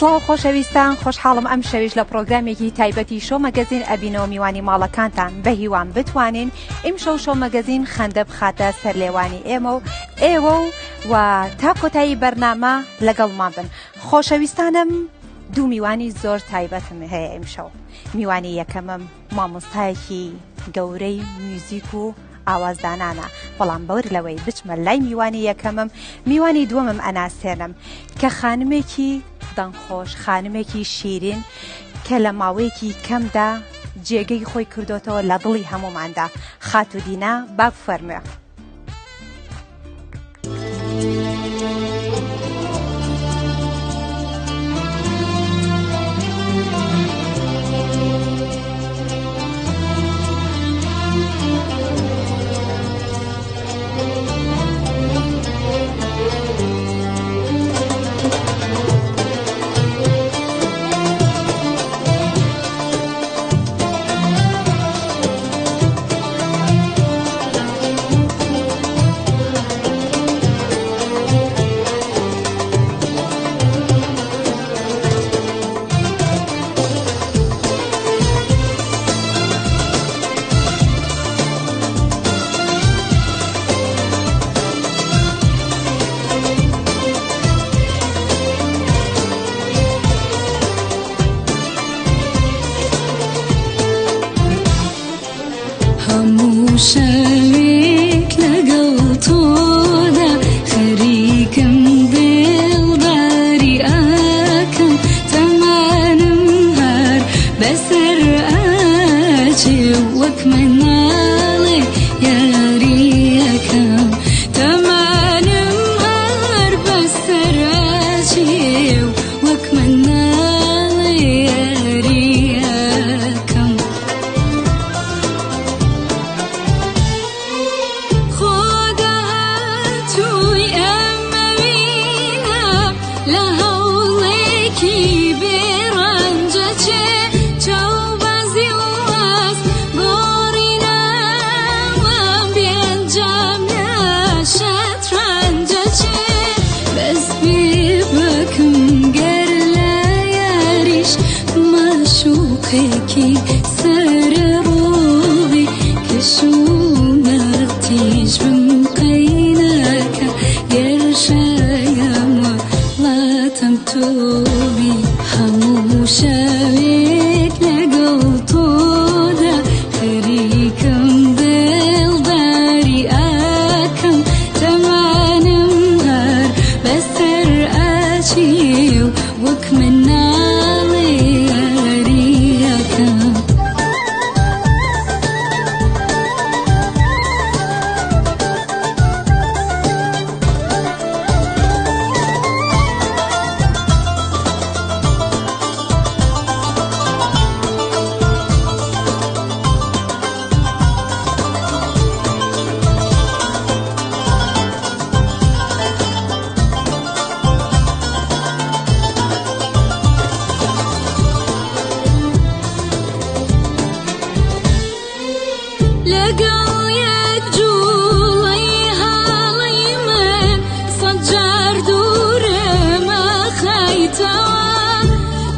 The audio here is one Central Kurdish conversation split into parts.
سڵاو خۆشەویستان خۆشحاڵم ئەم شەویش لە پرۆگرامێکی تایبەتی شۆ مەگەزین ئەبینەوە میوانی ماڵەکانتان بە هیوام بتوانین ئیمشەو شۆ مەگەزین خەندە بخاتە سەرلێوانی ئێمە و ئێوە و و تا کۆتایی بەرنامە لەگەڵمان بن خۆشەویستانم دوو میوانی زۆر تایبەتم هەیە ئیمشەو میوانی یەکەمم مامۆستایەکی گەورەی میوزیک و ئاوازدانانە، بەڵام بەر لەوەی بچمە لای میوانی یەکەمم، میوانی دووەمم ئەناسێنم کە خانمێکی دەنگخۆش، خانمێکی شیرین کە لە ماوەیەکی کەمدا جێگەی خۆی کردۆتەوە لە دڵی هەمووماندا، خاتوو دینا با بفەرموێ. هەموو شەوێک لەگەڵ تۆدا خەریکم دڵداری ئەکەم تەمەنم هەر بەسەر ئەچێ وەک مناڵێ یاری ئەکەم تەمەنم هەر بەسەر ئەچێ وەک مناڵێ یاری ئەکەم خۆدا هاتووی ئەمەوینە لە هەوڵێکی بێڕەنجە چێ چاوبازی و ئاست گۆڕینەوەم بێئەنجام لە شەترەنجە چێ بەس بێبەکم گەر لە یاریش مەعشوقێکی سەرەڕۆبی کەشومەتیش بم قەیناکە گەر شایەم وڵاتم تۆبی هەموو شەوێک لەگەڵ تۆدا خەریکم دڵداری ئەکەم تەمەنم هەر بەسەر ئەچێ و وەک مناڵێ یاری ئەکەم. لەگەڵ یەک جوڵەی هاڵەی من سەد جار دوورم ئەخەیتەوە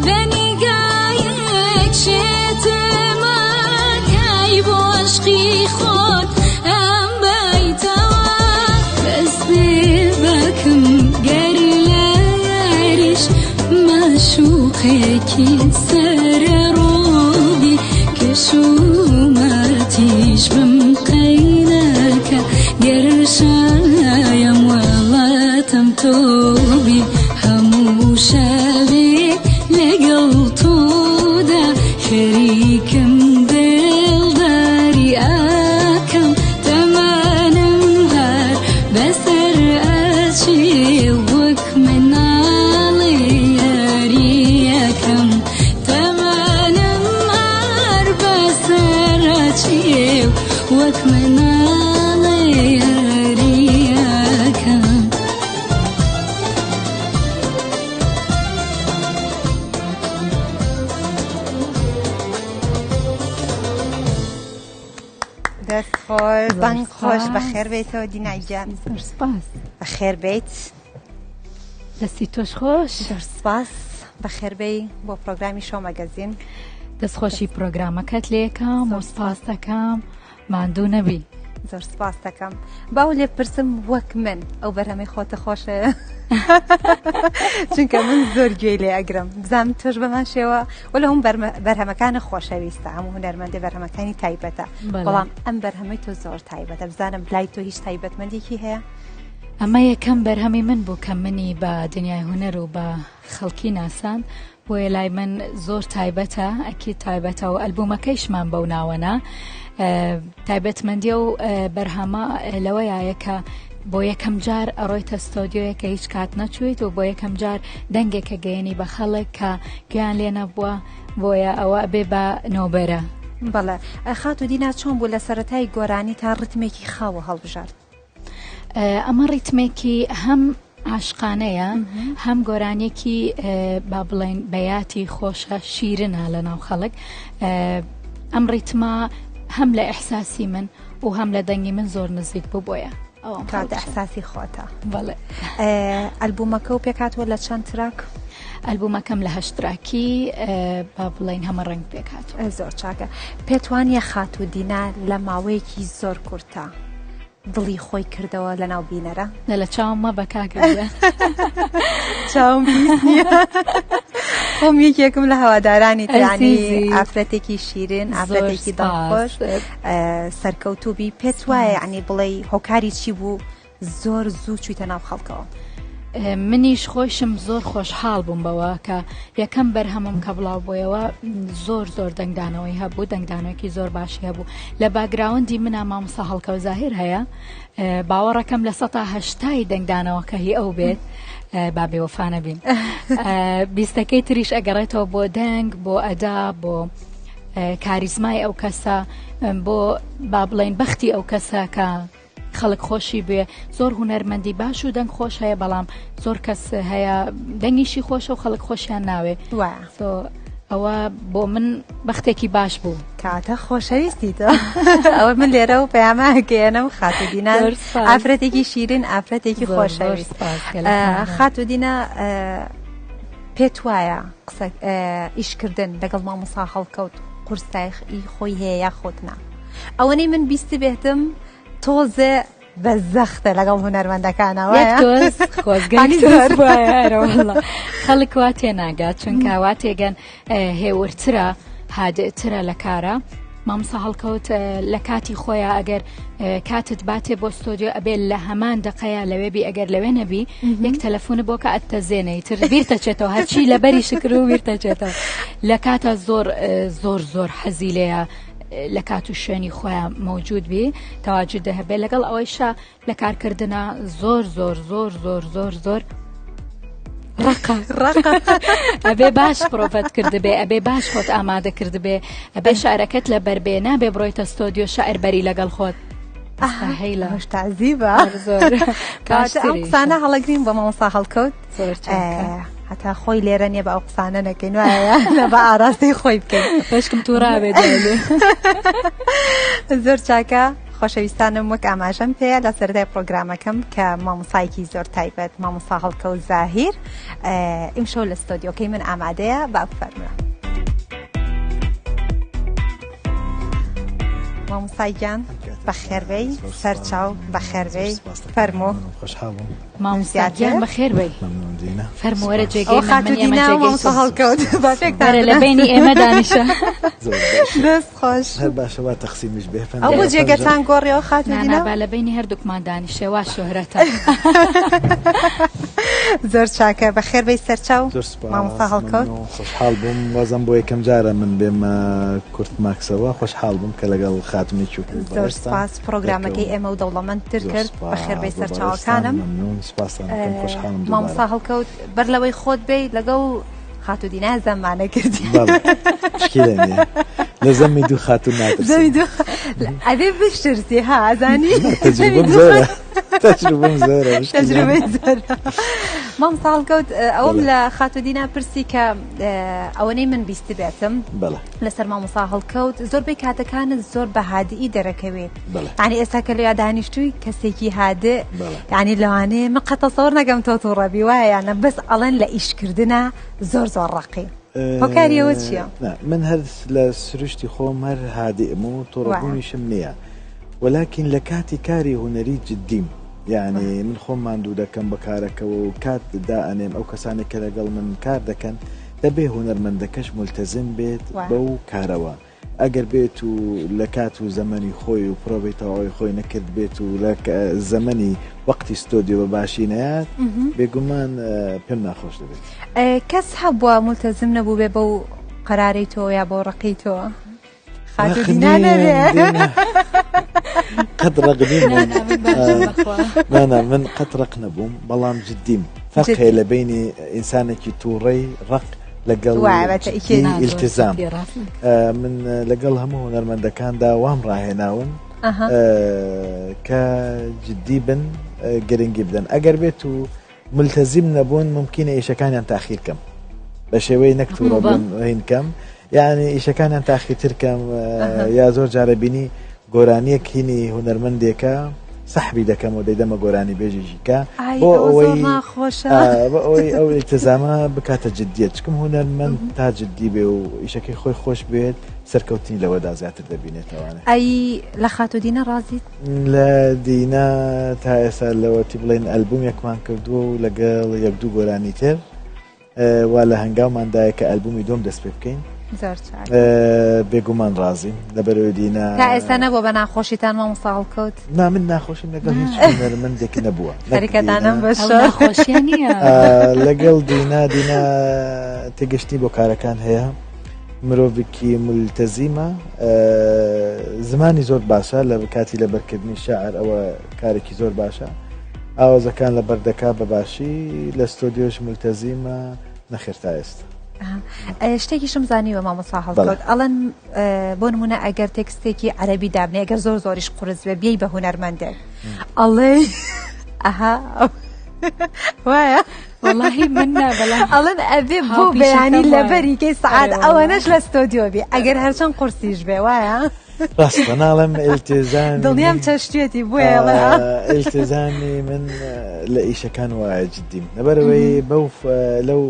بە نیگایەک شێتم ئەکەی بۆ عەشقی خۆت ئەمبەیتەوە بەس بێباکم گەر لە یاریش مەعشوقێکی سەرەڕۆبی کەشومەتیش بم قەیناکە گەر شایم وڵاتم تۆبی هەموو شەوێک لەگەڵ تۆدا خەریکم دڵداری ئەکەم تەمەنم هەر بەسەر ئەچێ وەک مناڵێ یاری ئەکەم تەمەنم هەر بەسەر ئەچێ وەک مناڵێ یاری ئەکەم. دەست خۆش دەنگ خۆش بەخێر بێیتەوە دینا گیان. زۆر سپاس. بەخێر بێیت. دەستی تۆش خۆش. زۆر سپاس. بەخێربێی بۆ پرۆگرامی شۆ مەگەزین. دەستخۆشی پرۆگرامەکەت لێکەم و سپاس دەکەم ماندوو نەبی. زۆر سپاس دەکەم باو لێ پرسم وەک من ئەو بەرهەمەی خۆتە خۆشە چونکە من زۆر گوێی لێ ئەگرم بزانم تۆش بەمان شێوە وەلە هەم بەرهەمەکانە خۆشەویستە هەموو هونەرمەندێ بەرهەمەکانی تایبەتە بەڵام ئەم بەرهەمەی تۆ زۆر تایبەتە بزانم لای تۆ هیچ تایبەتمەندێکی هەیە ئەمە یەکەم بەرهەمی من بوو کە منی بە دنیای هونەر و بە خەڵکی ناساند بۆیە لای من زۆر تایبەتە ئەکید تایبەتە و ئەلبومەکەیشمان بەو ناوەنا تایبەتمەندی و بەرهەمە لەوەیە کە بۆ یەکەم جار ئەڕۆیتە ستۆدیۆیە کە هیچ کات نەچوویت و بۆ یەکەم جار دەنگێکە گەیەنی بە خەڵک کە گوێیان لێ نەبووە بۆیە ئەوە ئەبێ بە نۆبەرە. بەڵێ خاتوو دینا چۆن بوو لە سەرەتای گۆرانی تا ڕتمێکی خاوە هەڵبژارد؟ ئەمە ڕیتمێکی هەم عاشقانەیە هەم گۆرانیەکی با بڵێن بەیاتی خۆشە شیرنە لە ناو خەڵک ئەم ڕیتمە هەم لە ئەحساسی من و هەم لە دەنگی من زۆر نزیک بوو بۆیە کاتە ئەحساسی خۆتە بەڵێ ئەلبومەکە و پێکاتوە لە چەند track ئەلبومەکەم لە هەشت track ی با بڵێین هەمە ڕەنگ پێکهاتووە. زۆر چاکە پێتوانیە خاتوو دینا لە ماوەیەکی زۆر کورتە دڵی خۆی کردەوە لە ناو بینەرە؟ نە لە چاوم مەبە کاکە گیان. چاوم پیس نییە. خۆم یەکێکم لە هەوادارانی ترانی ئافرەتێکی شیرین ئافرەتێکی دڵخۆش سەرکەوتوو بی پێت وایە یعنی بڵێی هۆکاری چی بوو زۆر زوو چوویتە ناو خەڵکەوە؟ منیش خۆیشم زۆر خۆشحاڵ بووم بەوە کە یەکەم بەرهەمم کە بڵاو بۆیەوە زۆر زۆر دەنگدانەوەی هەبوو دەنگدانەوەکی زۆر باشی هەبوو لە background ی منە مامۆستا هەڵکەوت زاهیر هەیە باوەڕەکەم لە سەتا هەشتای دەنگدانەوەکە هی ئەو بێت با بێوەفا نەبین بیستەکەی تریش ئەگەڕێتەوە بۆ دەنگ بۆ ئەدا بۆ کاریزمای ئەو کەسە بۆ با بڵێن بەختی ئەو کەسە کە خەڵک خۆشی بوێ زۆر هونەرمەندی باش و دەنگ خۆش هەیە بەڵام زۆر کەس هەیە دەنگیشی خۆشە و خەڵک خۆشیان ناوێ سۆ ئەوە بۆ من بەختێکی باش بوو. کاتە خۆشەویستی تۆ ئەوە من لێرە و پەیامەگەیەنم خاتوو دینا ئافرەتێکی شیرین ئافرەتێکی خۆشەویست خاتوو دینا پێت وایە قسە ئیشکردن لەگەڵ مامۆسا هەڵکەوت قورسای خۆی هەیە یاخود نا ئەوەنەی من بیستبێتم تۆزێ بە زەختە لەگەڵ هونەرمەندەکانە وایە؟ تۆز خۆزگە زۆر وایە خەڵک وا تێناگات چونکە وا تێگەن هێورترە هادئترە لە کارە مامۆستا هەڵکەوت لە کاتی خۆیان ئەگەر کاتت باتێ بۆ ستۆدیۆ ئەبێ لە هەمان دقەیە لەوێ بی ئەگەر لەوێ نەبی یەک تەلەفۆن بۆ کە ئەتەزێنەی تر بیرتەچێتەوە هەرچی لەبەری شکر و بیرتەچێتەوە لە کاتە زۆر زۆر زۆر حەزی لێیە لە کات و شوێنی خۆیان مەوجود بی تەواجد هەبێ لەگەڵ ئەوەیشا لە کارکردنا زۆر زۆر زۆر زۆر زۆر زۆر ڕقە ڕقە ئەبێ باش پرۆڤەت کردبێ ئەبێ باش خۆت ئامادە کردبێ ئەبێ شعرەکەت لە بەر بێ نابێ بڕۆیتە ستۆدیۆ شعر بەری لەگەڵ خۆت هەیلا تازیبە زۆر قسانە هەڵەگرین بە مامۆستا هەڵکەوت زۆر چاکە. هەتا خۆی لێرە نییە بە ئەو قسانە نەکەین وایە لە بە ئاراستەی خۆی بکەین بەشکم تووڕابێت زۆر چاکە خۆشەویستانم وەک ئاماژەم پێیە لە سەرەتای پرۆگرامەکەم کە مامۆسایەکی زۆر تایبەت مامۆسا هەڵکەوت زاهیر ئیمشەو لە ستۆدیۆکەی من ئامادەیە با بفەرموو مامۆستا گیان بەخێربێی سەرچاو بەخێربێی فەرموو خۆشحاڵم مامۆستا گیان بەخێر بێی مەمنون دینا فەرموو وەرە جێگەی من خاتوو من ئێمە دینا جێگەی مامۆستا تۆ. هەڵکەوت با پێکتان وەرە لە بەینی ئێمە دانیشە زۆر باشە دەست خۆش هەر باشە وا تەقسیمیش بێ ئەو بۆ جێگەتان گۆڕیەوە خاتوو نا نا دینا با لە بەینی هەردووکمان دانیشێ وا شۆهرەتە زۆر چاکە بەخێر بێی سەرچاو زۆر سوپاس مامۆستا هەڵکەوت. مەمنون خۆشحاڵ بووم وازم بۆ یەکەم جارە من بێمە کورد ماکسەوە خۆشحاڵ بووم کە لەگەڵ خاتونێکی وەکو زۆر بەڕێزتان سوپاس پڕۆگرامەکەی دەرکەوم ئێمە و دەوڵەمەندتر زۆر کرد بەخێر سوپاس بێی بۆ بەڕێزتان سەرچاوەکانم مەمنون سوپاستان دەکەم خۆشحاڵم دووبارە. مامۆستا هەڵکەوت بەر لەوەی خۆت بێی لەگەڵ خاتوو دینا زەمانە کردی بەڵێ مشکیلە نییە لە زەمی دوو خاتوون ناترسم زەمی دوو ئەبێ بشترسی ها ئەزانی تەجروبەم زۆرە. تەجروبەم زۆرە تەجروبەی زۆرە مامۆستا هەڵکەوت ئەوەم لە خاتوو دینا پرسی کە ئەوەنەی من بیستبێتم لەسەر مامۆستا هەڵکەوت زۆربەی کاتەکانت زۆر بە هادئی دەرەکەوێت یعنی ئێستا کە لەویا دانیشتووی کەسێکی هادئ یعنی لەوانەیە من قەت تەسەوەر نەکەم تۆ تووڕە بی وایە یانە بەس ئەڵێن لە ئیشکردنا زۆر زۆر ڕەقی هۆکاری ئەوە چییە؟ من هەر لە سروشتی خۆم هەر هادئم و تووڕەبوونیشم نییە وەلاکین لە کاتی کاری هونەری جدیم یعنی من خۆم ماندوو دەکەم بە کارەکەوە و کات دائەنێم ئەو کەسانێک کە لەگەڵ من کار دەکەن دەبێ هونەرمەندەکەش مولتەزم بێت بەو کارەوە ئەگەر بێت و لە کات و زەمەنی خۆی و پرۆڤەی تەواوی خۆی نەکرد بێت و لە زەمەنی وەقتی ستۆدیۆ بە باشی نەیات بێگومان پێم ناخۆش دەبێت. کەس هەبووە مولتەزم نەبووبێ بەو قەرارەی تۆ یا بەو ڕقی تۆ؟ خاتوو دینا نەبێ. قەت ڕق نیم. نا نا من قەت ڕق نەبووم بەڵام جدیم. فەرق هەیە لە بەینی ئینسانێکی تووڕەی ڕق لەگەڵ ئیلتزام من لەگەڵ هەموو هونەرمەندەکاندا وام ڕاهێناون کە جدی بن گرنگی بدەن ئەگەر بێت و ملتەزیم نەبوون ممکنە ئیشەکانیان تاخیر کەم بە شێوەی نەک تووڕەبوون هین کەم یعنی ئیشەکانیان تاخیرتر کەم یا زۆر جارە بینی گۆرانیەک هینی هونەرمەندێکە سەحبی دەکەم و دەیدەمە گۆرانی بێژێکی کە بۆ ئەوەی بۆ ئەوەی ئەو ئیلتزامە بکاتە جدیەت چکم هونەرمەند تا جدی بێ و ئیشەکەی خۆی خۆش بێت سەرکەوتنی لەوەدا زیاتر دەبینێتەوانێ. ئەی لە خاتوو دینا ڕازیت؟ لە دینا تا ئێستا لەوەتی بڵێن ئەلبومێکمان کردووە و لەگەڵ یەک دوو گۆرانی تر وا لە هەنگاوماندایە کە ئەلبومی دوم دەست پێ بکەین. زۆر چاک. بێگومان ڕازیم لەبەرەوەی دینا تا ئێستا نەبووە بە ناخۆشیتان مامۆستا هەڵکەوت؟ نا من ناخۆشیم لەگەڵ هیچ هونەرمەندێک نەبووە. خەریکەدانم بە شۆر. ناخۆشیە نییە. لەگەڵ دینا دینا تێگەشتنی بۆ کارەکان هەیە مرۆڤێکی ملتەزیمە زمانی زۆر باشە لە کاتی لەبەرکردنی شعر ئەوە کارێکی زۆر باشە ئاوازەکان لەبەر دەکا بە باشی لە ستۆدیۆش ملتەزیمە نەخێر تا ئێستا. شتێکیشم زانیوە مامۆستا هەڵکەوت ئەڵێن بۆ نمونە ئەگەر تێکستێکی عەرەبی دابنێ ئەگەر زۆر زۆریش قورس بێ بیەی بە هونەرمەندێک ئەڵێ ئەها وایە وەڵاهی من نا بەڵام ئەڵێن ئەبێ بۆ بەیانی لەبەری کەی سەعات ئەوەنەش لە ستۆدیۆ بی ئەگەر هەرچەند قورسیش بێ وایە ڕاستە ناڵێم ئیلتیزامی دڵنیام چەشتوێتی بۆیە ئیلتیزامی من لە ئیشەکان وایە جدیم لەبەرەوەی بەو لەو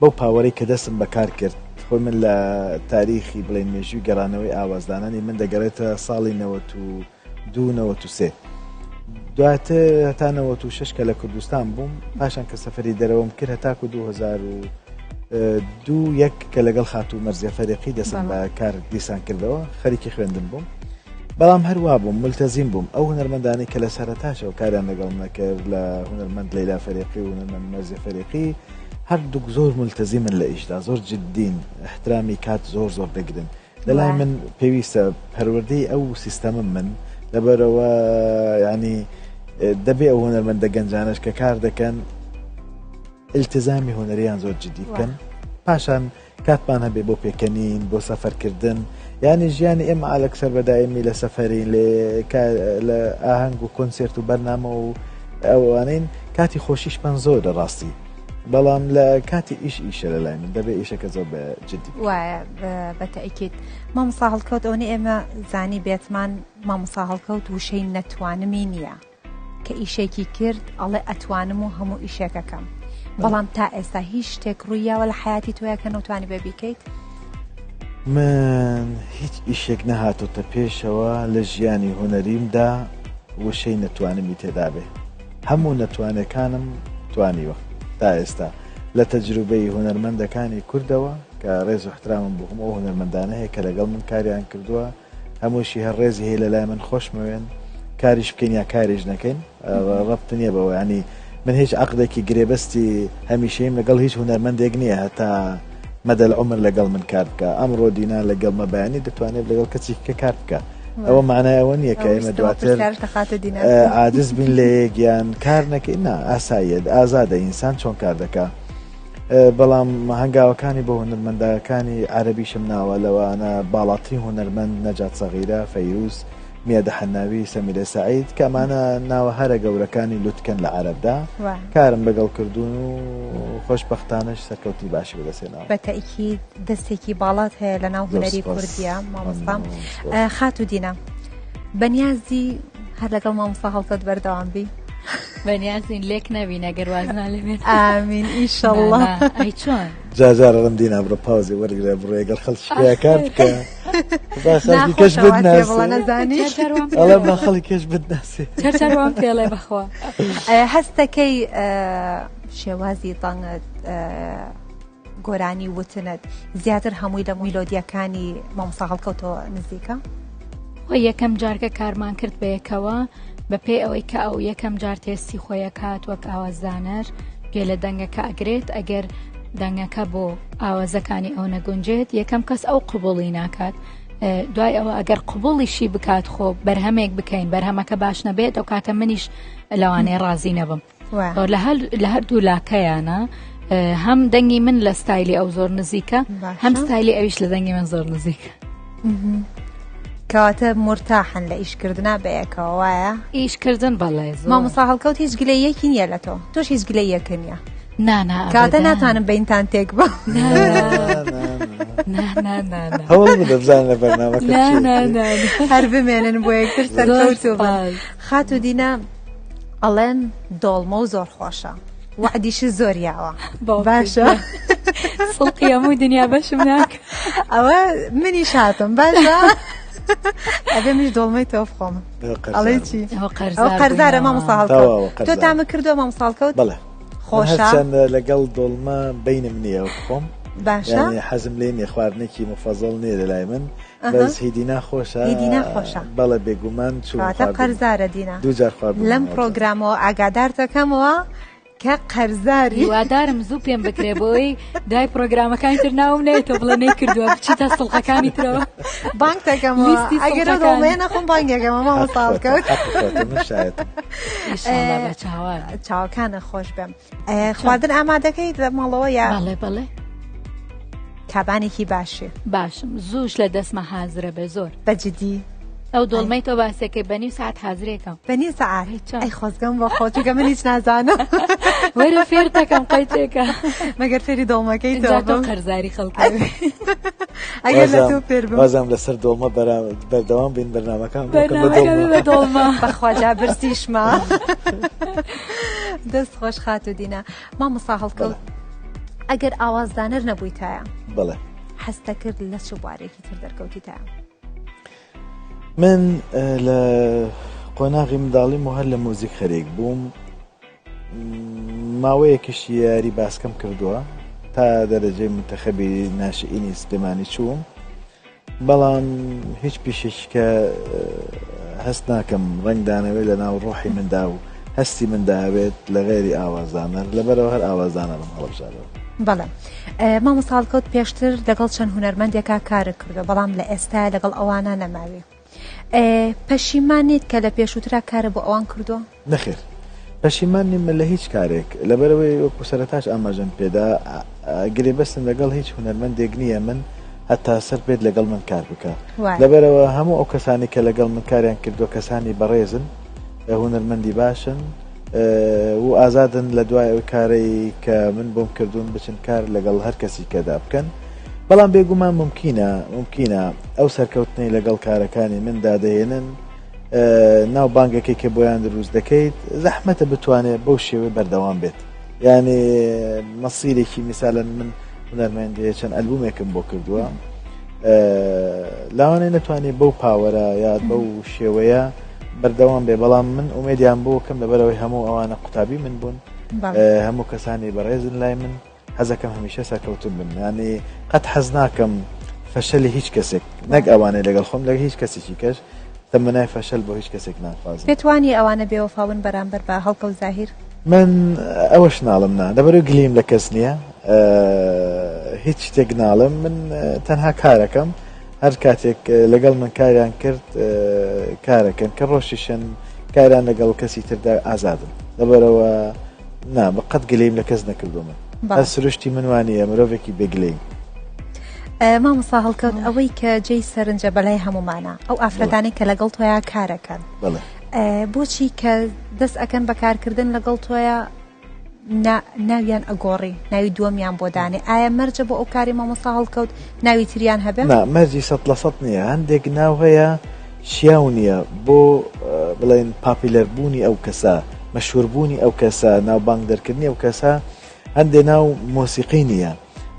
بەو پاوەرەی کە دەستم بەکار کرد خۆی من لە تاریخی بڵێن مێژووی گەڕانەوەی ئاوازدانانی من دەگەڕێتە ساڵی 92 93 دواتر هەتا 96 کە لە کوردستان بووم پاشان کە سەفەری دەرەوەم کرد هەتاکو 2002 یەک کە لەگەڵ خاتوو مەرزیە فەریقی دەستم بە کار دیسان کردەوە خەریکی خوێندن بووم بەڵام هەروا بووم ملتەزیم بووم ئەو هونەرمەندانەی کە لە سەرەتاشەوە کاریان لەگەڵ نەکرد لە هونەرمەند لەیلا فەریقی و هونەرمەند مەرزیە فەریقی هەردووک زۆر ملتەزیمن لە ئیشدا زۆر جدین احترامی کات زۆر زۆر دەگرن لەلای من پێویستە پەروەردەی ئەو سیستەمە من لەبەرەوە ینی دەبێ ئەو هونەرمەندە گەنجانەش کە کار دەکەن التزامی هونەریان زۆر جدی بکەن پاشان کاتمان هەبێ بۆ پێکەنین بۆ سەفەرکردن یانی ژیانی ئێمە ئالەکسەر بەدایمی لە سەفەرین لە ئاهەنگ و کۆنسێرت و بەرنامە و ئەوانین کاتی خۆشیشمان زۆرە ڕاستی بەڵام لە کاتی ئیش ئیشە لە لای من دەبێ ئیشەکە زۆر بە جدی وایە بە تەئکید مامۆستا هەڵکەوت ئەوەنەی ئێمە زانی بێتمان مامۆستا هەڵکەوت وشەی نەتوانمی نییە کە ئیشێکی کرد ئەڵێ ئەتوانم و هەموو ئیشێکەکەم بەڵام تا ئێستا هیچ شتێک ڕوویاوە لە حیاتی تۆیا کە نەتوانی بێ بیکەیت؟ من هیچ ئیشێک نەهاتۆتە پێشەوە لە ژیانی هونەریمدا وشەی نەتوانمی تێدابێ هەموو نەتوانەکانم توانیوە تا ئێستا لە تەجروبەی هونەرمەندەکانی کوردەوە کە ڕێز و احترامم بۆ هەموو ئەو هونەرمەندانە هەیە کە لەگەڵ من کاریان کردووە هەمووشی هەر ڕێزی هەیە لەلای من خۆشمەوێن کاریش بکەین یا کاریش نەکەین ڕەبت نییە بەوە ینی من هیچ عقدێکی گرێبەستی هەمیشەیم لەگەڵ هیچ هونەرمەندێک نییە هەتا مەدەل عمر لەگەڵ من کار بکە ئەمڕۆ دینا لەگەڵ مەبیانی دەتوانێت لەگەڵ کەسی کە کار بکە ئەوە معنای ئەوە نییە کە ئێمە دواتر عاجز بین لە یەک یان کار نەکەین نا ئاساییە ئازادە ئینسان چۆن کار دەکا بەڵام هەنگاوەکانی بۆ هونەرمەندەکانی عەرەبیشم ناوە لەوانە باڵاترین هونەرمەند نەجات سەغیرە، فەیروز. میادە حەناوی، سەمیرە سەعید، کە ئەمانە ناوە هەرە گەورەکانی لوتکەن لە عەرەبدا، کارم لەگەڵ کردوون و خۆشبەختانەش سەرکەوتنی باشی بەدەستهێناوە. بە تەئکید دەستێکی باڵات هەیە لە ناو هونەری کوردیە مامۆستا. خاتوو دینا بەنیازی هەر لەگەڵ مامۆستا هەڵکەوت بەردەوام بی؟ بەنیازین لێک نەبین ئەگەر وازمان لێ بێت. ئامین ئیشەڵڵا. ئەی چۆن؟ جا جارە ڕم دینا بڕۆ پاوزێ وەرگرە بڕۆ لەگەڵ خەڵکی پیاکار بکە. با خەڵکی کەش بتناسێ. نەزانی. ئەڵێ با خەڵکی کەش بتناسێ. چەرچەر وام پێڵێ بەخوا. هەستەکەی شێوازی دەنگت گۆرانی وتنت زیاتر هەمووی لە میلۆدیەکانی مامۆستا هەڵکەوتەوە نزیکە؟ خۆی یەکەم جار کە کارمان کرد بەیەکەوە بەپێی ئەوەی کە ئەو یەکەم جار تێستی خۆی ئەکات وەک ئاوازدانەر گوێ لە دەنگەکە ئەگرێت ئەگەر دەنگەکە بۆ ئاوازەکانی ئەو نەگونجێت یەکەم کەس ئەو قبوڵی ناکات دوای ئەوە ئەگەر قبوڵیشی بکات خۆ بەرهەمێک بکەین بەرهەمەکە باش نەبێت ئەو کاتە منیش لەوانەیە ڕازی نەبم لە هەردوو لاکەیانە هەم دەنگی من لە ستایلی ئەو زۆر نزیکە هەم ستایلی ئەویش لە دەنگی من زۆر نزیکە. کەواتە مرتاحن لە ئیشکردنا بەیەکەوە وایە؟ ئیشکردن بەڵێ مامۆستا هەڵکەوت هیچ گلەیەکی نییە لە تۆ تۆش هیچ گلەیەکە نییە نانا کاتە ناتوانم بینتان تێک بە هەوڵ بدە بزانە لە بەرنامەکە هەر بمێنن بۆ یەکتر سەرکەوتوو بن خاتوو دینا ئەڵێن دۆڵمە و زۆر خۆشە وەعدیشی زۆر یاوە باشە سڵقی هەموو دنیا بەشم ناک ئەوە منیش هاتم باشە ئەبێ منیش دۆڵمەی تۆ بخۆم ئەڵێ چی ئەو قەرزارە مامۆستا هەڵکەوت تۆ تامە کردووە مامۆستا هەڵکەوت بەڵێ خۆشە هەرچەند لەگەڵ دۆڵمە بینم نییە خۆم باشە حەزم لێ نییە خواردنێکی مفەزەڵ نییە لە لای من بەس هی دینا خۆشە هی دینا خۆشە بەڵێ بێگومان چووم کەواتە خواردم قەرزارە دینا دووجار خواردم لەم پرۆگرامەوە ئاگادار دەکەمەوە کە قەرزاری هیوادارم زوو پێم بکرێ بۆی دوای پرۆگرامەکانی تر ناوم نێتەوە بڵێ نەیکردووە بچیتە سڵقەکانی ترەوە بانگ دەکەمەوە لیستی ئەگەر ئەو سڵقەکان. دۆڵمەیە نەخۆم بانگێکەمە مامۆستا هەڵکەوت من شایەتم ئیشاڵڵا بە چاوان چاوەکانە خۆش بێم خواردن ئامادەکەیت لە ماڵەوە یا بەڵێ بەڵێ کابانێکی باشی باشم زووش لە دەستمە حازرە بێ زۆر بە جدی ئەو دۆڵمەی تۆ باسەکەی بە نیو ساعت حازرێکم بە نیو ساعت ئەی خۆزگەم بۆ خۆ چونکە من هیچ نازانم وەرە فێرتەکەم قەیتێکە مەگەر فێری دۆڵمەکەی تۆ ئینجا تۆ بم قەرزاری خەڵکە ئەگەر لە تۆ فێر بم وازام لەسەر دۆڵمە بەردەوام بین بەرنامەکان بکەم بە بەرنامەکە دۆڵمە. بە دۆڵمە بەخوا جا برسیشمە دەست خۆش خاتوو دینا مامۆستا هەڵکەوت ئەگەر ئاوازدانەر نەبوویتایە بەڵێ حەزتەکرد لە چ بوارێکی تر دەرکەوتیتایە؟ من لە قۆناغی منداڵیم و هەر لە مۆزیک خەریک بووم ماوەیەکیش یاری باسکەم کردووە تا دەرەجەی منتەخەبی ناشئینی سلێمانی چووم بەڵام هیچ پیشێکی کە هەست ناکەم ڕەنگدانەوەی لە ناو ڕۆحی مندا و هەستی مندا هەبێت لە غەیری ئاوازدانەر لەبەرەوە هەر ئاوازدانەرم هەڵبژاردەوە. بەڵێ مامۆستا هەڵکەوت پێشتر لەگەڵ چەند هونەرمەندێکا کارت کردووە بەڵام لە ئێستا لەگەڵ ئەوانە نەماوی پەشیمان نیت کە لە پێشووترا کارە بۆ ئەوان کردووە؟ نەخێر پەشیمان نیم من لە هیچ کارێک، لەبەرئەوەی وەکو سەرەتاش ئاماژەم پێدا گرێبەستم لەگەڵ هیچ هونەرمەندێک نییە من هەتا سەر بێت لەگەڵ من کار بکا لەبەرئەوە هەموو ئەو کەسانی کە لەگەڵ من کاریان کردووە کەسانی بەڕێزن هونەرمەندی باشن و ئازادن لە دوای ئەو کارەی کە من بۆم کردوون بچن کار لەگەڵ هەر کەسی کەدا بکەن بەڵام بێگومان ممکنە ممکنە ئەو سەرکەوتنەی لەگەڵ کارەکانی من دادەهێنن ناو بانگەکەی کە بۆیان دروست دەکەیت زەحمەتە بتوانێت بەو شێوەی بەردەوام بێت یعنی مەسیرێکی میسالەن من هونەرمەندێ چەند ئەلبومێکم بۆ کردووە لاوانەیە نەتوانێت بەو پاوەرە یا بەو شێوەیە بەردەوام بێ بەڵام من ئومێدیان بۆ کەم لەبەرەوەی هەموو ئەوانە قوتابی من بوون هەموو کەسانی بەڕێزن لای من حەزەکەم هەمیشە سەرکەوتوو بم یانی قەت حەز ناکەم فەشەلی هیچ کەسێک نەک ئەوانەی لەگەڵ خۆم لەگە هیچ کەسێکی کەش تەمەنای فەشەل بۆ هیچ کەسێک ناخوازم. پێت وانیە ئەوانە بێوەفا بن بەرامبەر بە هەڵکەوت زاهیر؟ من ئەوەش ناڵم نا لەبەرئەوەی گلیم لە کەس نییە هیچ شتێک ناڵم من تەنها کارەکەم هەر کاتێک لەگەڵ من کاریان کرد کارەکەن کە ڕۆشیشن کاریان لەگەڵ کەسی تردا ئازادن لەبەرەوە نا بە قەت گلەیم لە کەس نەکردو من هەر سروشتی من وانە مرۆڤێکی بێگلەیم. مامۆستا هەڵکەوت ئەوەی کە جێی سەرنجە بەلای هەمومانە ئەو ئافرەتانەی کە لەگەڵ تۆیا کارەکەن بۆچی کە دەست ئەکەن بەکارکردن لەگەڵ تۆیا ناویان ئەگۆڕی ناوی دووەمیان بۆ دانێ ئایا مەرجە بۆ ئەو کاری مامۆستا هەڵکەوت ناوی تریان هەبێ؟ نا مەرجی 100% نییە هەندێک ناو هەیە شیاو نییە بۆ بڵێن popular بوونی ئەو کەسە مەشهور بوونی ئەو کەسە ناوبانگ دەرکردنی ئەو کەسە هەندێ ناو مۆسیقی نییە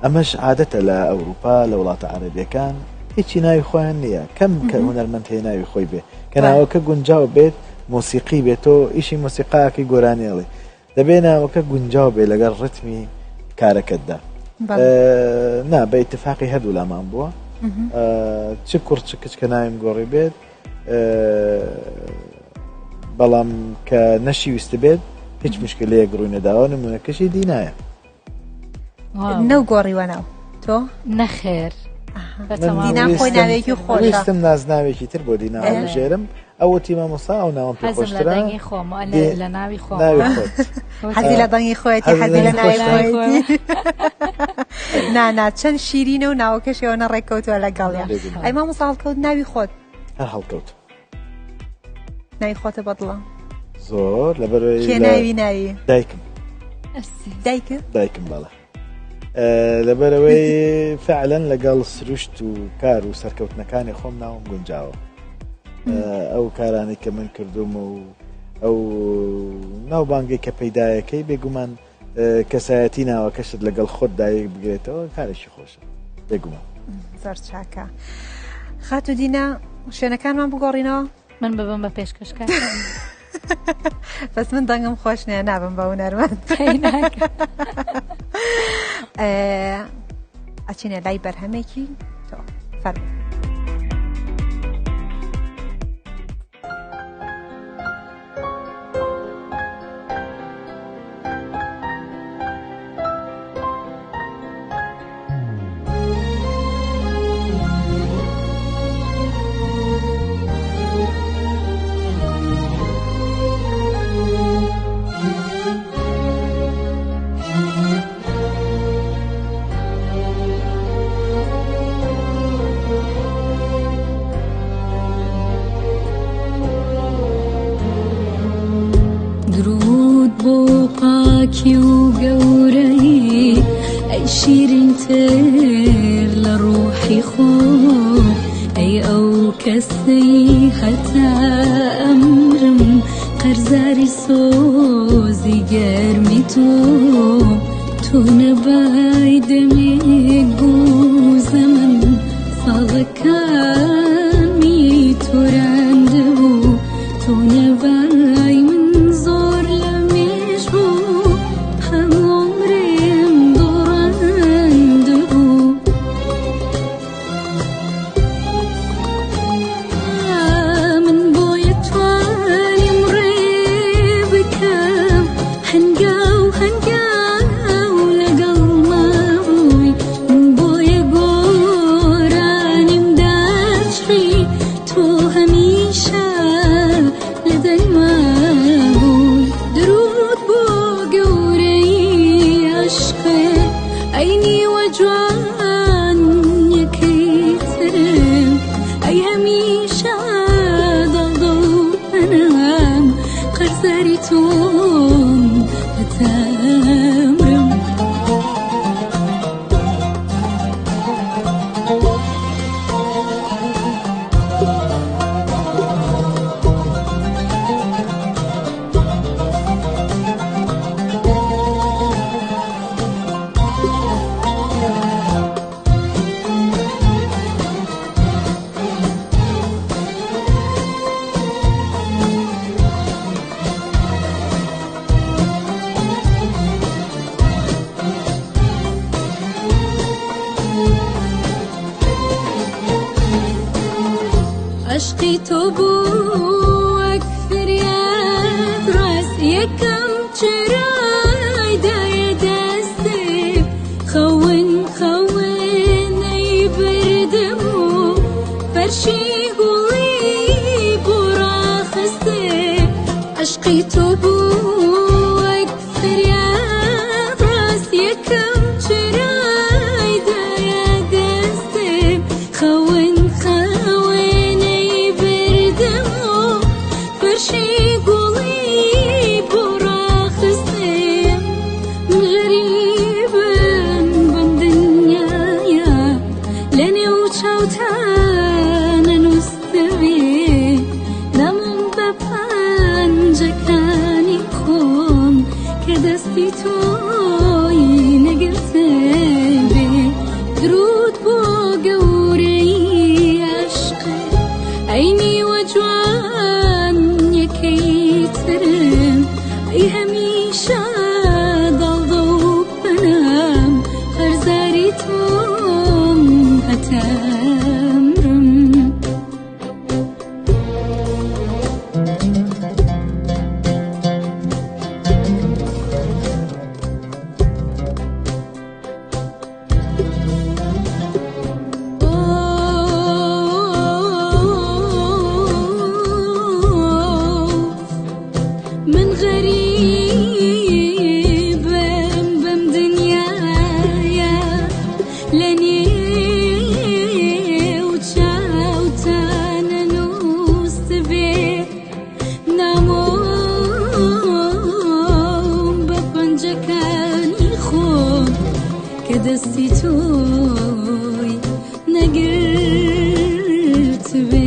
ئەمەش عادەتە لە ئەوروپا لە وڵاتە عەرەبیەکان هیچی ناوی خۆیان نییە کەم کە هونەرمەند هەیە ناوی خۆی بێ کە ناوەکە گونجاو بێت مۆسیقی بێت تۆ ئیشی مۆسیقاکەی گۆرانیڵی دەبێ ناوەکە گونجاو بێ لەگەڵ ڕتمی کارەکەتدا نا بە ئیتفاقی هەردوو لامان بووە چ کوڕ چ کچ کە ناویم گۆڕی بێت بەڵام کە نەشی ویست بێت هیچ مشکلەیەک ڕووی نەداوە نمونەکەشی دینایە نەو گۆڕیوە ناو تۆ نەخێر دینا خۆی ناوێکی خۆش ویستم نازناوێکی تر بۆ دینا بژێرم ئەوە تی مامۆستا ئەو ناوم پێ خۆشترە دەنگی خۆم لە ناوی خۆم حەزی لە دەنگی خۆیەتی حەزی لە ناوی خۆیەتی نانا چەند شیرینە و ناوەکەشەوە نەڕێککەوتووە لەگەڵیا ئەی مامۆستا هەڵکەوت ناوی خۆت هەر هەڵکەوت ناوی خۆتە بەدڵە زۆر لەبەر کێ ناوی ناوی دایکم دایکە دایکم بەڵێ لەبەرەوەی فعلەن لەگەڵ سروشت و کار و سەرکەوتنەکانی خۆم ناوم گونجاوە ئەو کارانەی کە من کردوم و ئەو ناوبانگەی کە پەیدایەکەی بێگومان کەسایەتی ناوەکەشت لەگەڵ خۆت دایک بگرێتەوە کارێکی خۆشە بێگومان. زۆر چاکە خاتوو دینا شوێنەکانمان بگۆڕینەوە من ببم بە پێشکەشکار بەس من دەنگم خۆش نییە نابم بە هونەرمەند ئەچینە لای بەرهەمێکی تۆ فەرموو. درود بۆ پاکی و گەورەی ئەی شیرینتر لە ڕۆحی خۆم ئەی ئەو کەسەی هەتا ئەمرم قەرزاری سۆزی گەرمی تۆ تۆ نەبای دەمێک بوو زەمەن ساڵەکانی تۆراندبوو تۆ نەبای من زۆر لە مێژ بوو هەموو عومرێم دۆڕاندبوو من بۆیە توانیم ڕێ بکەم هەنگاو هەنگاو لەگەڵ مابووی من بۆیە گۆرانیم داچڕی تۆ هەمیشە لە دەنگما بووی درود بۆ گەورەی عەشقێ ئەی نیوە جوان یەکەی ترم ئەی هەمیشە دڵدڵ پەنام قەرزاری تۆم هەتا ئەمرم. عەشقی تۆ بوو وەک فریاد ڕاست یەکەم چرای دایە دەستێ خەون خەون ئەیبردم و فەرشی گوڵی بۆ ڕاخستێ عەشقی تۆ بوو وەک فریاد ڕاست یەکەم چرای دایە دەستێ. خۆم کە دەستی تۆی نەگرت بێ.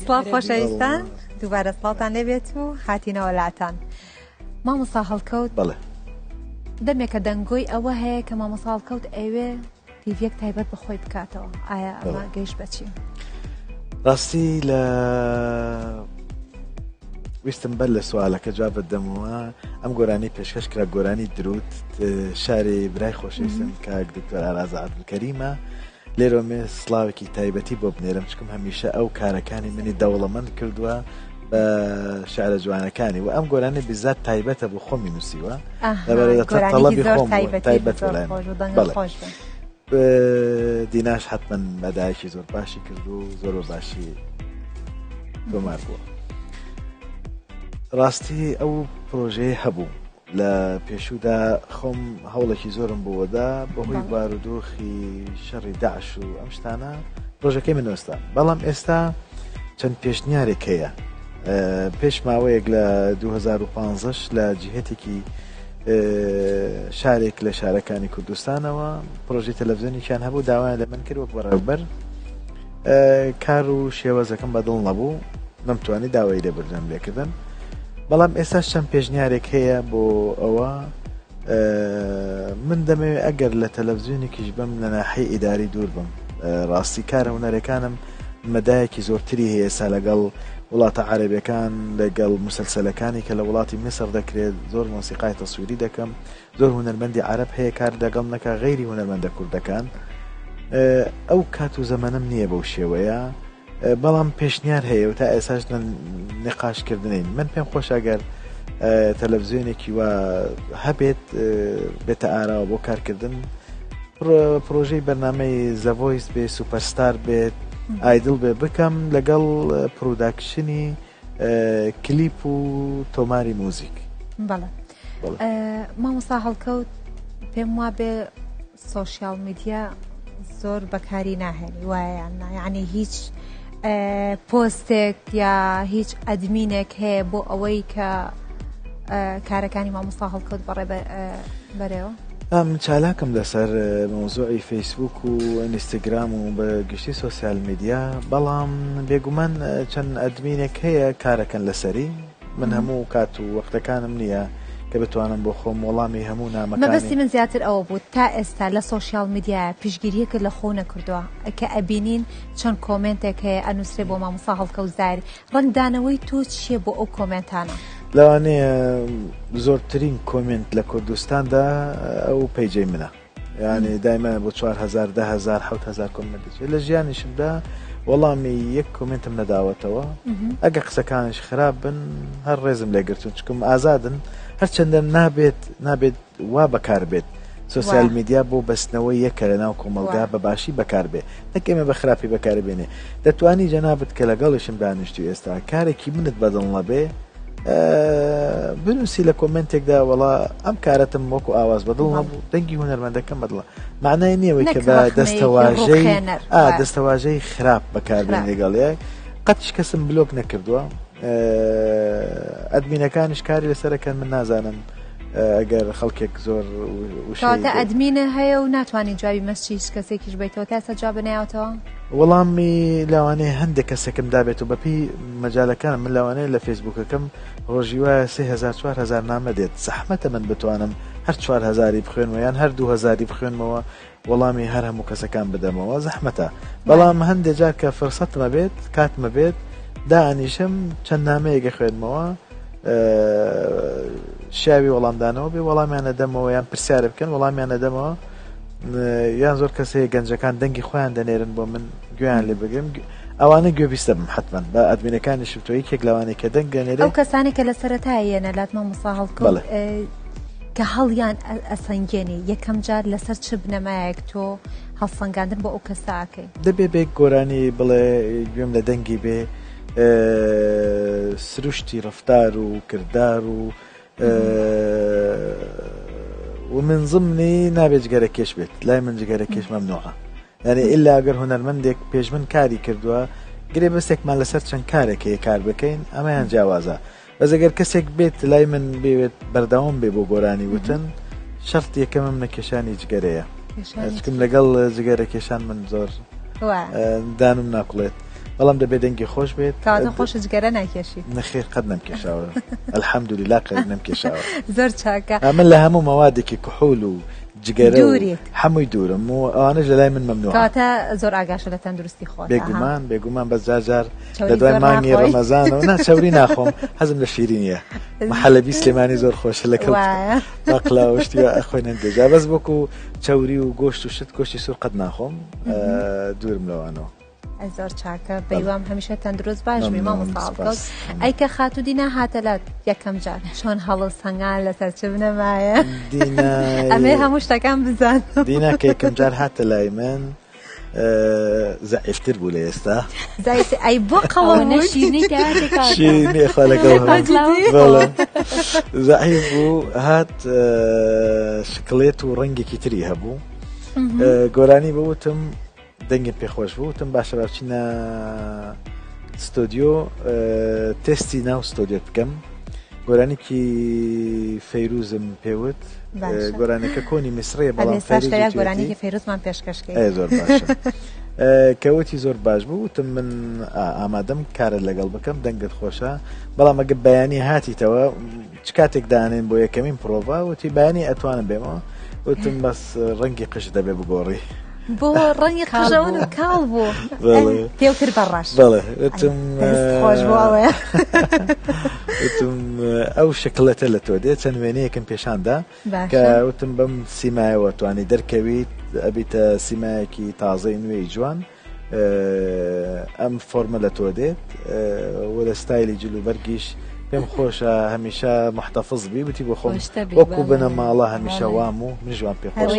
سڵاو خۆشەویستان دووبارە سڵاوتان لێبێت و هاتینەوە لاتان مامۆستا هەڵکەوت بەڵێ دەمێکە دەنگۆی ئەوە هەیە کە مامۆستا هەڵکەوت ئەوێ تیڤیەک تایبەت بە خۆی بکاتەوە ئایا ئەمە گەیشت بەچی ڕاستی لە ویستم بەر لە سوالەکە جوابت دەمەوە ئەم گۆرانی پێشکەش کرا گۆرانی دروت شاری برای خۆشەویستم کاک دکتۆر ئاراز عەبدولکەریمە لێرەوە مێ سڵاوێکی تایبەتی بۆ بنێرم چکم هەمیشە ئەو کارەکانی منی دەوڵەمەند کردووە بە شعرە جوانەکانی و ئەم گۆرانی بزات تایبەتە بۆ خۆمی نووسیوە تەڵەبی خۆم تایبەت بەڵێ دیناش حتمما بەدایکی زۆر باشی کرد و زۆر بە باشی تۆمار بووە ڕاستی ئەو پرۆژەیە هەبوو لە پێشوودا خۆم هەوڵێکی زۆرم بۆوەدا بەهۆی بارودۆخی شەڕی داعش و ئەم شتانە پرۆژەکەی من وەستا بەڵام ئێستا چەند پێشنیارێک هەیە پێش ماوەیەک لە 2015 لە جهتێکی شارێک لە شارەکانی کوردستانەوە پرۆژەی تەلەڤزیۆنێکیان هەبوو داوایان لە من کرد وەک بەڕێوبەر کار و شێوەزەکەم بەدڵ نەبوو نەمتوانی داوای لێبوردنم لێکردن بەڵام ئێستا چەند پێشنیارێک هەیە بۆ ئەوە من دەمەوێت ئەگەر لە تەلەڤزیۆنێکیش بم لە ناحی ئیداری دوور بم ڕاستی کارە هونەرەکانم مەدایەکی زۆرتری هەیە ئێستا لەگەڵ وڵاتە عەرەبیەکان لەگەڵ موسەلسەلەکانی کە لە وڵاتی میسڕ دەکرێت زۆر مۆسیقای تەسویری دەکەم زۆر هونەرمەندی عەرەب هەیە کار لەگەڵ نەکا غەیری هونەرمەندە کوردەکان ئەو کات و زەمەنم نییە بەو شێوەیە بەڵام پێشنیار هەیە و تا ئێساش لە نقاشکردنین من پێم خۆش ئەگەر تەلەڤزیۆنێکی وا هەبێت بێتە ئاراوە بۆ کارکردن پرۆژەی بەرنامەی The Voice بێ سوپەرستار بێت Idol بێ بکەم لەگەڵ production ی کلیپ و تۆماری موزیک. بەڵێ مامۆستا هەڵکەوت پێم وابێ social media زۆر بەکاری ناهێنی وایە یان نا یعنی هیچ پۆستێک یا هیچ ئەدمینێک هەیە بۆ ئەوەی کە کارەکانی مامۆستا هەڵکەوت بەڕێ بەرێەوە؟ من چالاکم لەسەر مەوزوعی فەیسبوک و ئینستاگرام و بە گشتی social media بەڵام بێگومان چەند ئەدمینێک هەیە کارەکەن لەسەری من هەموو کات و وەختەکانم نییە کە بتوانم بۆ خۆم وەڵامی هەموو نامەکانی مەبەستی من زیاتر ئەوە بوو تا ئێستا لە social media پشتگیریەکت لە خۆو نەکردووە کە ئەبینین چەند کۆمێنتێک هەیە ئەنوسرێ بۆ مامۆستا هەڵکەوت زاهیر ڕەنگدانەوەی تۆ چییە بۆ ئەو کۆمێنتانە؟ لەوانەیە زۆرترین کۆمێنت لە کوردستاندا ئەو پەیجەی منە یعنی دایمە بۆ 4هزار دههزار حهزار کۆمێنت دەچێت لە ژیانیشمدا وەڵامی یەک کۆمێنتم نەداوەتەوە ئەگە قسەکانیش خراپ بن هەر ڕێزم لێگرتون چکم ئازادن هەرچەندە نابێت نابێت وا بەکار بێت social media بۆ بەستنەوەی یەکە لە ناو کۆمەڵگا بە باشی بەکار بێ نەک ئێمە بە خراپی بەکاری بێنێ دەتوانی جەنابت کە لەگەڵیشم دانیشتوی ئێستا کارێکی منت بەدڵ نەبێ بنووسی لە کۆمنتێکدا وەڵا ئەم کارەتم وەکو ئاواز بەدڵ نەبوو دەنگی هونەرمەندەکەم بەدڵە معنای نییەوەی کە بە دەستەواژەی دەستەواژەی خراپ بەکاربێن لەگەڵ یەک قەتش کەسم بلۆک نەکردووە ئەدمینەکانیش کاری لەسەرەکەن من نازانم ئەگەر خەڵکێک زۆر وشەی ئەدمینە هەیە و ناتوانانی جوابی مەسجی هیچ کەسێکیش بیتەوە تا ئێستا جواب نەیاوتەوە؟ وەڵامی لەوانەیە هەندێک کەسێکم دابێت و بەپی مەجالەکانم من لەوانەیە لە فەیسبوکەکەم ڕۆژی وایە 3000 4000 نامە دێت زەحمەتە من بتوانم هەر 4000ی بخوێنمەوە یان هەر 2000ی بخوێنمەوە وەڵامی هەر هەموو کەسەکان بدەمەوە زەحمەتە بەڵام هەندێک جار کە فرسەتمە بێت کاتمە بێت دائەنیشم چەند نامەیەک خوێنمەوە شیاوی وەڵامدانەوە بێ وەڵامیان نەدەمەوە یان پرسیارە بکەن وەڵامیان نەدەمەوە یان زۆر کەس هەیە گەنجەکان دەنگی خۆیان دەنێرن بۆ من گوێیان لێ بگرم ئەوانە گوێبیستە بم حتمما بە ئەدمینەکانیشم تۆ یەکێک لەوانەی کە دەنگ دەنێرێ ئەو کەسانی کە لە سەرەتایە یەنە لات مامۆستا هەڵکەوت کە هەڵیان ئەسەنگێنی یەکەم جار لەسەر چ بنەمایەک تۆ هەڵسەنگاندن بۆ ئەو کەسە ئەکەی؟ دەبێ بێ گۆرانی بڵێ گوێم لە دەنگی بێ سروشتی ڕەفتار و کردار و. و من ضمنی نابێت جگەرە کێش بێت لای من جگەرە کێش مەمنوعە یعنی ئللا ئەگەر هونەرمەندێک پێش من کاری کردووە گرێ بەسێکمان لەسەر چەند کارێک هەیە کار بکەین ئەمەیان جیاوازە بەس ئەگەر کەسێک بێت لای من بێوێت بەردەوام بێ بۆ گۆرانی وتن شەرت یەکەمم نەکێشانی جگەرەیە چکم لەگەڵ جگەرە کێشان من زۆر دانم ناکڵێت بەڵام دەبێت دەنگی خۆش بێت کاتە خۆش جگەرە ناکێشی نەخێر قەت نەمکێشاوە الحەمدللا قەت نەمکێشاوە زۆر چاکە من لە هەموو مەوادێکی کحول و جگەرە و هەمووی دوورم و ئەوانەش لەلای من مەمنوعە. کەواتە زۆر ئاگاشە لە تەندروستی خۆت. بێگومان بێگومان بەس جار جار لە دوای مانگی ڕەمەزانەوە نا چەوری ناخۆم حەزم لە شیرینیە محەلەبی سلێمانی زۆر خۆشە لەگەڵ باقلاوە شتی وا ئەخۆین هەندێک جار بەس وەکو چەوری و گۆشت و شت گۆشتی سوور قەت ناخۆم دوورم لەوانەوە. زۆر چاکە بەیوام هەمیشە تەندروست باش بی مامۆستا هەڵکەوت ئەی کە خاتوو دینا هاتە لات یەکەم جار چۆن هەڵسەنگا لەسەر چ بنەمایە ئەمێ هەموو شتەکان بزان دینا کە یەکەم جار هاتە لای من زەعیفتر بوو لە ئێستا ئەی بۆ قەڵەو شیرینی خوا لەگەڵ زەعیف بوو هات شکڵێت و ڕەنگێکی تری هەبوو گۆرانی بوتم دەنگم پێ خۆش بوو وتم باشە با بچینە ستۆدیۆ تێستی ناو ستۆدیۆت بکەم گۆرانیکی فەیروزم پێوت گۆرانەکە کۆنی میسڕیە بەڵام گۆرانیکی فەیروزمان پێشکەش زۆر باشە کەوتی زۆر باش بوو وتم من ئامادەم کارت لەگەڵ بکەم دەنگت خۆشە بەڵام ئەگە بەیانی هاتیتەوە چ کاتێک دانێن بۆ یەکەمین پرۆڤە وتی بەیانی ئەتوانم بێمەوە وتم بەس ڕەنگی قژ دەبێ بگۆڕی بۆ ڕەنگی قژەوە و کاڵ بوو پێو کرد بە ڕەش بەڵێ وتم خۆش بوو ئەوەیە وتم ئەو شکلەتە لە تۆ دێ چەند وێنەیەکم پێشاندا کە وتم بەم سیمایەوە توانی دەرکەویت ئەبیتە سیمایەکی تازەی نوێی جوان ئەم فۆرمە لە تۆ دێت و لە ستایلی جل و بەرگیش پێم خۆشە هەمیشە محتەفز بی وتی بۆ خۆم وەکو بنەماڵە هەمیشە وام و من ژوان پێ خۆشە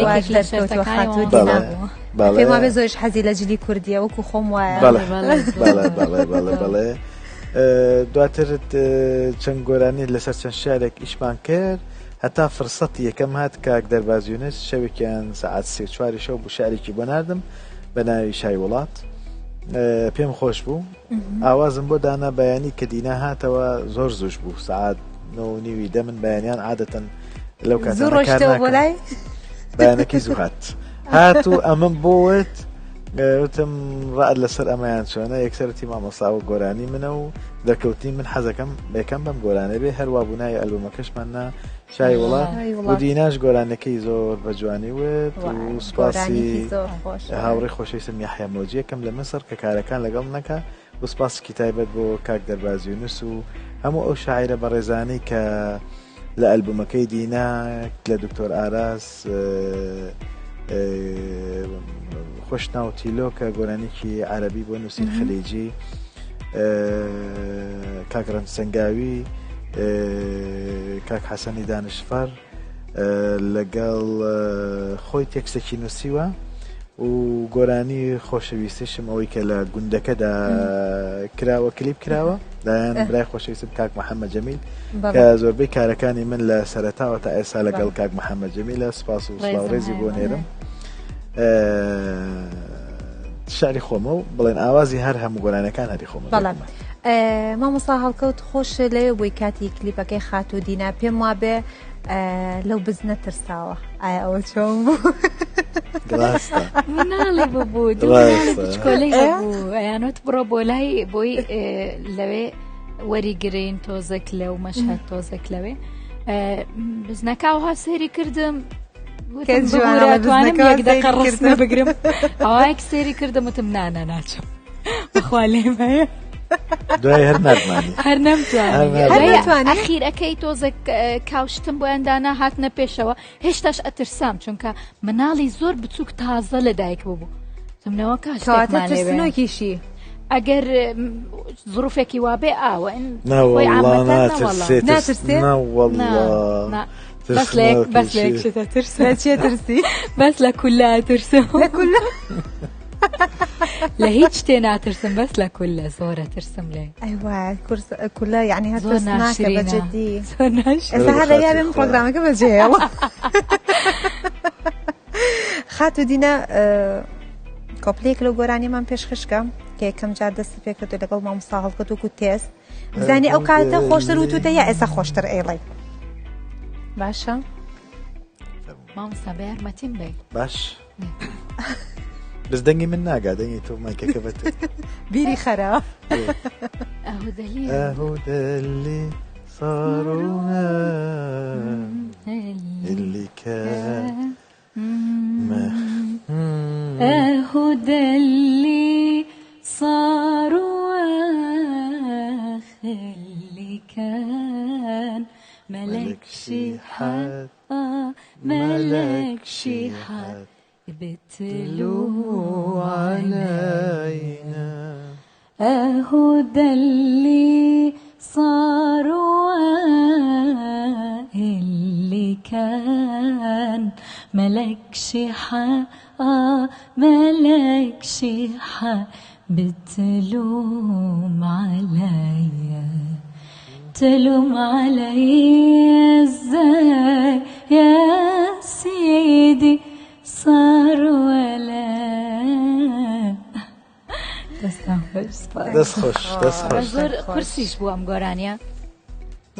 پێم وابێ زۆریش حەزی لە جلی کوردیە وەکو خۆم وایە بەڵێ دواتر چەند گۆرانی لەسەر چەند شارێک ئیشمان کرد هەتا فرسەتی یەکەم هات کاک دەرباز یونس شەوێکیان سەعات سێ چواری شەو بوو شعرێکی بۆ ناردم بە ناوی شای وڵات پێم خۆش بوو ئاوازم بۆ دانا بەیانی کە دینا هاتەوە زۆر زوش بوو سعات نەوە نیوی دە من بەیانیان عادەتەن لەو کاتە ڕۆشتەوە بۆ لای بەیانەکەی زوو هات هات و ئەمەم بۆ وت وتم ڕات لەسەر ئەمەیان چۆنە یەکسەرتی مامۆساوە گۆرانی منە و دەرکەوتنی من حەزەکەم بەکەم بەم گۆرانە بێ هەروە بوو ناوی ئەلبومەکەشمان نا شای وڵات و دیناش گۆرانەکەی زۆر بە جوانی وت و سوپاسی هاوڕێی خۆشەویستم یەحیا مۆجیەکەم لە میسڕ کە کارەکان لەگەڵ نەکا و سوپاسێکی تایبەت بۆ کاک دەرباز یونس و هەموو ئەو شاعیرە بەڕێزانەی کە لە ئەلبومەکەی دینا لە دکتۆر ئاراس خۆشناو تیلۆ کە گۆرانیکی عەربی بۆ نووسین خلیجی کاک ڕەنج سەنگاوی کاک حەسەنی دانشفەر لەگەڵ خۆی تێکستێکی نووسیوە و گۆرانی خۆشەویستیشم ئەوەی کە لە گوندەکەدا کراوە کلیپ کراوە لایەن برای خۆشەویستم کاک محەممەد جەمیل کە زۆربەی کارەکانی من لە سەرەتاوە تا ئێستا لەگەڵ کاک محەممەد جەمیلە سپاس و سڵاو ڕێزی بۆ نێرم شعری خۆمە و بڵێن ئاوازی هەر هەموو گۆرانەکان هەری خۆمە بەڵام مامۆستا هەڵکەوت خۆش لەوێ بووی کاتی کلیپەکەی خاتوو دینا پێم وابێ لەو بزنە ترساوە ئایا ئەوە چۆن بوو مناڵی ببوو بچکۆلەی بوو ئەیانوت بڕۆ بۆ لای بۆی لەوێ وەریگرین تۆزێک لەو مەشهد تۆزێک لەوێ بزنەکە ها سێری کردم توانم یەک دقە ڕستنە بگرم ئەوایەک سێری کردم وتم نانە ناچم بەخوا لێم هەیە دوای هەر نەرمانی هەر نەمتوانی ئەخیرەکەی تۆزێک کاوشتم بۆیان دانا هاتنە پێشەوە هێشتاش ئەترسام چونکە مناڵی زۆر بچووک تازە لە دایک بوو تمنەوە کاتە ترسنۆکیشی ئەگەر زروفێکی وابێ ئاوە ناترسێ بەس لە بەس لە یەک شتە ترسم لە چیە ترسی بەس لە کولە ترسم لە کولە لە هیچ شتێ ناترسم بەس لە کولە زۆرە ترسم لێ ئەیوا کورس کولە یعنی هەر زۆر ترسناکە بە ناشرینە جدی زۆر ناشرینە ئێستا هەر لە یاوێم پرۆگرامەکە بەجێهێڵم. خاتو دینا کۆپلەیەک لەو گۆرانیمان پێشکەشکە کە یەکەم جار دەست پێکرد و لەگەڵ مامۆستا هەڵکەوت وەکو تێست بزانی ئەو کاتە خۆشتر وتوتە یا ئێستا خۆشتر ئەیڵێ باشە مامۆستا بە یارمەتیم بی باش بەس دەنگی من ناگا دەنگی تۆ مایکەکە بەت بیری خەرا ئەهودەلی صارونا اللي كان ما اهو ده اللي صار واخ اللي كان ملكش حق آه، ملكش حق بتلوم علينا اهو ده اللي صار اللي كان ملكش حق آه، ملكش حق بتلوم عليا تلوم عليا ازاي يا سيدي صار ولا دەستان خۆش سپاس. دەست خۆش دەست خۆش زۆر قورسیش بوو ئەم گۆرانیە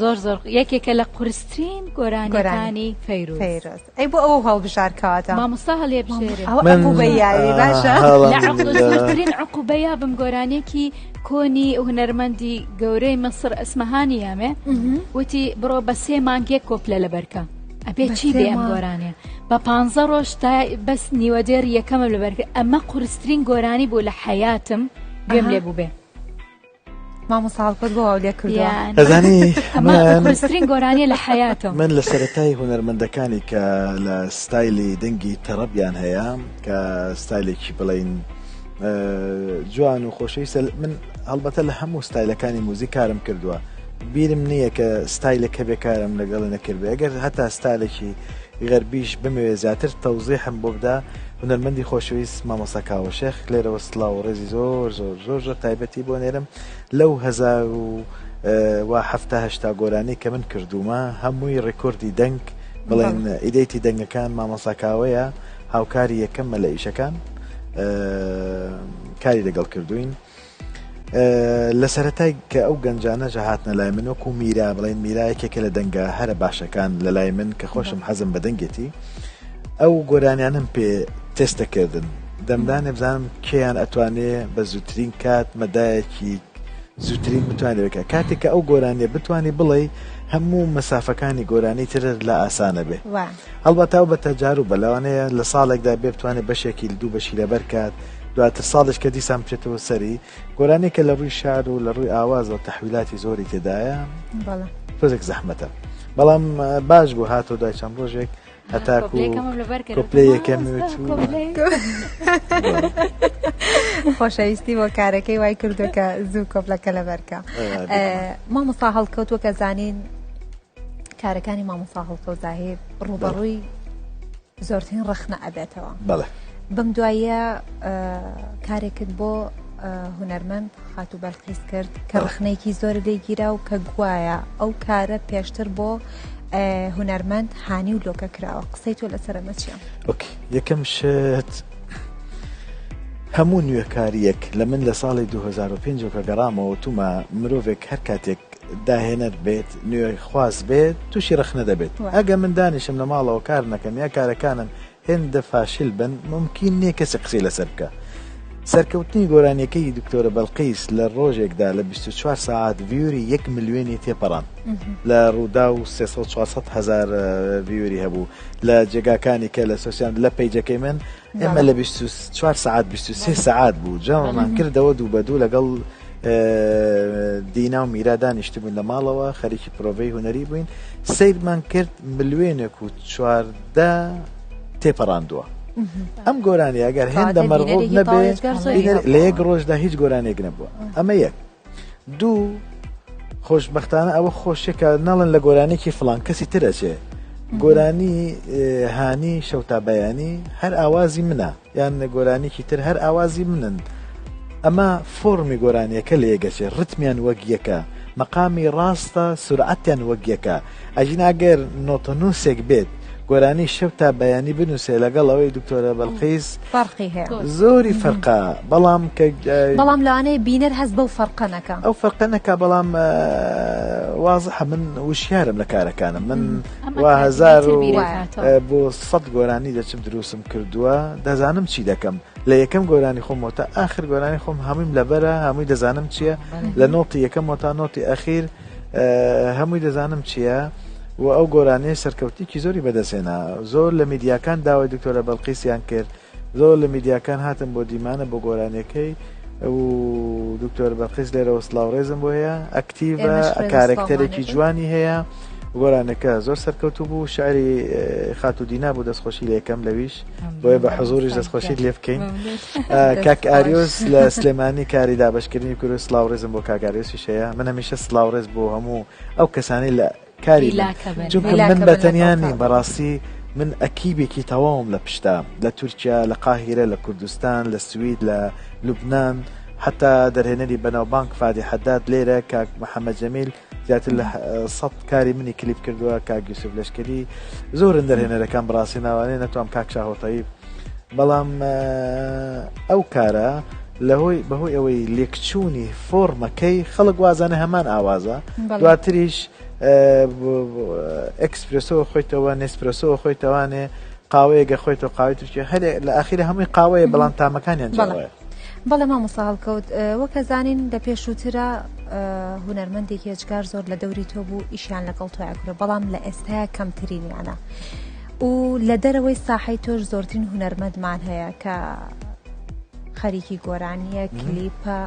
زۆر زۆر یەکێکە لە قورسترین گۆرانیەکانی فەیروز فەیروز ئەی بۆ ئەوە هەڵبژار کەواتە مامۆستا هەڵێبژێرێ ئەوە من عقوبەی یاوی باشە هەڵم لە عقو- لە- زۆرترین عقوبەیا بم گۆرانیەکی کۆنی هونەرمەندی گەورەی میسر ئەسمەهانی یامێ وتی بڕۆ بە سێ مانگ یەک کۆپلە لەبەرکە ئەبێ بە چی سێ بێ ئەم مانگ. گۆرانیە بە پانزە ڕۆژ تا بەس نیوەدێر یەکەمم لەبەرکرد ئەمە قورسترین گۆرانی بوو لە حەیاتم گوێم لێ بوو بێ. مامۆستا هەڵکەوت بۆ واو لێ کردووە؟ یان ئەزانی ئەمە من قورسترین گۆرانیە لە حەیاتم. من لە سەرەتای هونەرمەندەکانی کە لە ستایلی دەنگی تەڕەبیان هەیە کە ستایلێکی بڵین جوان و خۆشەویستە من هەڵبەتە لە هەموو ستایلەکانی موزیک کارم کردووە بیرم نییە کە ستایلێک هەبێ کارم لەگەڵ نەکردبێ ئەگەر هەتا ستایلێکی غەربیش بمەوێ زیاتر تەوزیحم بۆ بدا هونەرمەندی خۆشەویست مامۆستا کاوە شێخ لێرەوە سڵاو و ڕێزی زۆر زۆر زۆر زۆر تایبەتی بۆ نێرم لەو هەزار و وا حەفتا هەشتا گۆرانی کە من کردوومە هەمووی ڕێکۆردی دەنگ بڵێن edit ی دەنگەکان مامۆستا کاوەیە هاوکاری یەکەممە لە ئیشەکان کاری لەگەڵ کردوین لە سەرەتای کە ئەو گەنجانە ژە هاتنە لای من وەکو میرا بڵێن میرا یەکێکە لە دەنگە هەرە باشەکان لە لای من کە خۆشم حەزم بە دەنگێتی ئەو گۆرانیانم پێ تێستەکردن دەمدانێ بزانم کێیان ئەتوانێ بە زووترین کات مەدایەکی زووترین بتوانێت بکە کاتێک کە ئەو گۆرانیە بتوانانی بڵێ هەموو مەسافەکانی گۆرانی تر لە ئاسانە بێ هەڵبەتە ئەو بە تەجاروبە لەوانەیە لە ساڵێکدا بێ بتوانێت بەشێکی دوو بەشی لەبەر کات دواتر ساڵێک کە دیسان بچێتەوە سەری گۆرانیەکە لە ڕووی شعر و لە ڕووی ئاوازەوە تەحویلاتی زۆری تێدایە تۆزێک زەحمەتە بەڵام باش بوو هاتەوە دوای چەند ڕۆژێک هەتاکو کۆپلەی یەکەم خۆشەویستی بۆ کارەکەی وای کردو کە زوو کۆپلەکە لەبەرکە مامۆستا هەڵکەوتووە کە زانین کارەکانی مامۆستا هەڵکەوت زاهیر ڕووبەڕووی زۆرترین ڕەخنە ئەبێتەوە بەڵێ بەم دواییە کارێکت بۆ هونەرمەند خاتوو بەلقیس کرد کە ڕەخنەیەکی زۆر لێگیرا و کە گوایە ئەو کارە پێشتر بۆ هونەرمەند هانی و لۆکە کراوە قسەی تۆ لەسەر ئەمە چییە؟ okay یەکەم شت هەموو نوێکاریەک لە من لە ساڵی 2005 کە گەڕامەوە تومە مرۆڤێک هەر کاتێک داهێنەر بێت، نوێخواز بێت، تووشی ڕەخنە دەبێت. ئەگەر من دانیشم لە ماڵەوە کار نەکەم یا کارەکانم هێندە فاشل بن، مومکین نییە کەسێک قسەی لەسەر بکا. سەرکەوتنی گۆرانییەکەی دکتۆرە بەلقیس لە ڕۆژێکدا لە 24 سەعات viewer ی یەک ملیۆنی تێپەڕاند. لە ڕووداو 300 400 هەزار viewer ی هەبوو. لە جێگاکانی کە لە سۆسیال لە page ەکەی من ئێمە لە 24 سەعات 23 سەعات بوو جەمەمان کردەوە دوو بە دوو لەگەڵ دینا و میرا دانیشتبووین لە ماڵەوە خەریکی پرۆڤەی هونەری بووین سەیرمان کرد ملیۆنێک و چواردە تێپەڕاندووە ئەم گۆرانی ئەگەر هێندە مەرغوب نەبێ لە یەک ڕۆژدا هیچ گۆرانێک نەبووە ئەمە یەک دوو خۆشببختانە ئەوە خۆشێکە ناڵن لە گۆرانێکی فلان کەسی ترەچێ گۆرانی هانی شەوتا بەیانی هەر ئاوازی منە یان گۆرانیکی تر هەر ئاوازی منن ئەمە فۆڕمی گۆرانیەکە لە یەکەچێ ڕتمیان وەک یەکە مەقامی ڕاستە سورعەتیان وەک یەکە ئەگینا گەر نۆتەنووسێک بێت گۆرانی شەو تا بەیانی بنووسێ لەگەڵ ئەوەی دکتۆرە بەلقیس فەرقی هەیە زۆری فەرقە بەڵام کە بەڵام لەوانەیە بینەر هەست بەو فەرقە نەکا ئەو فەرقە نەکا بەڵام وازحە من وشیارم لە کارەکانم من وا هەزار و بۆ سەد گۆرانی دەچم دروستم کردووە دەزانم چی دەکەم لە یەکەم گۆرانی خۆمەوە تا ئاخر گۆرانی خۆم هەموویم لەبەرە هەمووی دەزانم چییە لە نۆتی یەکەمەوە تا نۆتی ئەخیر هەمووی دەزانم چییە و ئەو گۆرانیە سەرکەوتنێکی زۆری بەدەستهێنا زۆر لە میدیاکان داوای دکتۆرە بەڵقیسیان کرد زۆر لە میدیاکان هاتن بۆ دیمانە بۆ گۆرانیەکەی و دکتۆر بەڵقیس لێرەوە سڵاو ڕێزم بۆ هەیە ئەکتیڤە کارەکتەرێکی جوانی هەیە گۆرانەکە زۆر سەرکەوتوو بوو شعری خاتوو دینا بوو دەستخۆشی لێکەم لەویش بۆیە بە حزوریش دەستخۆشیت لێ بکەین کاک ئاریۆس لە سلێمانی کاری دابشکردنی کورو سلااو ڕێزم بۆ کاک ئاریۆسیش هەیە من هەمیشە سلااو ڕێز بۆ هەموو ئەو کەسانی لە کاری چونکە من بە تەنیا نیم بەڕاستی من ئەکیبێکی تەواوم لە پشتا لە تورکیا لە قاهیرە لە کوردستان لە سوید لە لوبناان حتا دەرهێنەری بەناوبانک فادی حەداد لێرە کاک محەممەد جەمیل زیاتر لە سە کاری منی کلیپ کردووە کاک یوسف لەشکری زۆرن دەرهێنەرەکان بڕاستی ناوانێ نەتوام کاک شاهۆتەیب بەڵام ئەو کارە لەهۆی بەهۆی ئەوەی لێکچوونی فۆرمەکەی خەڵک وازانە هەمان ئاوازە دواتریش ئەکسپرسۆ خۆیتەوە نێسپرسۆ خۆیتەوانێ قاوەیەگە خۆیتەوە قاوی تورکیا هەر لە ئاخیرە هەمووی قاوەیە بەڵام تامەکانیان جیاوایە. بەڵێ مامۆستا هەڵکەوت وەک ئەزانین لە پێشووترا هونەرمەندێکی ئێجگار زۆر لە دەوری تۆ بوو ئیشیان لەگەڵ تۆ ئەکرد بەڵام لە ئێستایا کەمترینیانە و لە دەرەوەی ساحەی تۆش زۆرترین هونەرمەندمان هەیە کە خەریکی گۆرانیە کلیپە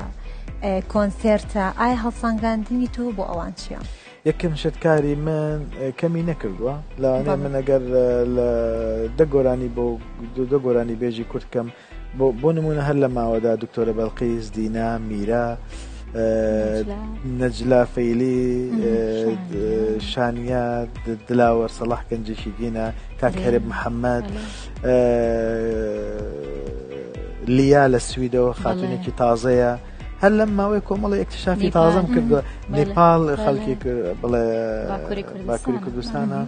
کۆنسێرتە ئایا هەڵسانگاندنی تۆ بۆ ئەوان چییە؟ یەکەم شت کاری من کەمی نەکردووە لەوانەیە من ئەگەر لە دە گۆرانی بۆ دە گۆرانی بێژی کورد کەم بۆ نمونە هەر لە ماوەدا دکتۆرە بەلقیس دینا میرا نەجلا فەیلی شانیا دلاوەر سەڵاح گەنجێکی دینە کاک هەرێب محەممەد لیا لە سویدەوە خاتونێکی تازەیە هەر لەم ماوەی کۆمەڵی اکتشافی تازەم کردووە نیپال خەڵکی بڵێ باکوری کوردستانە.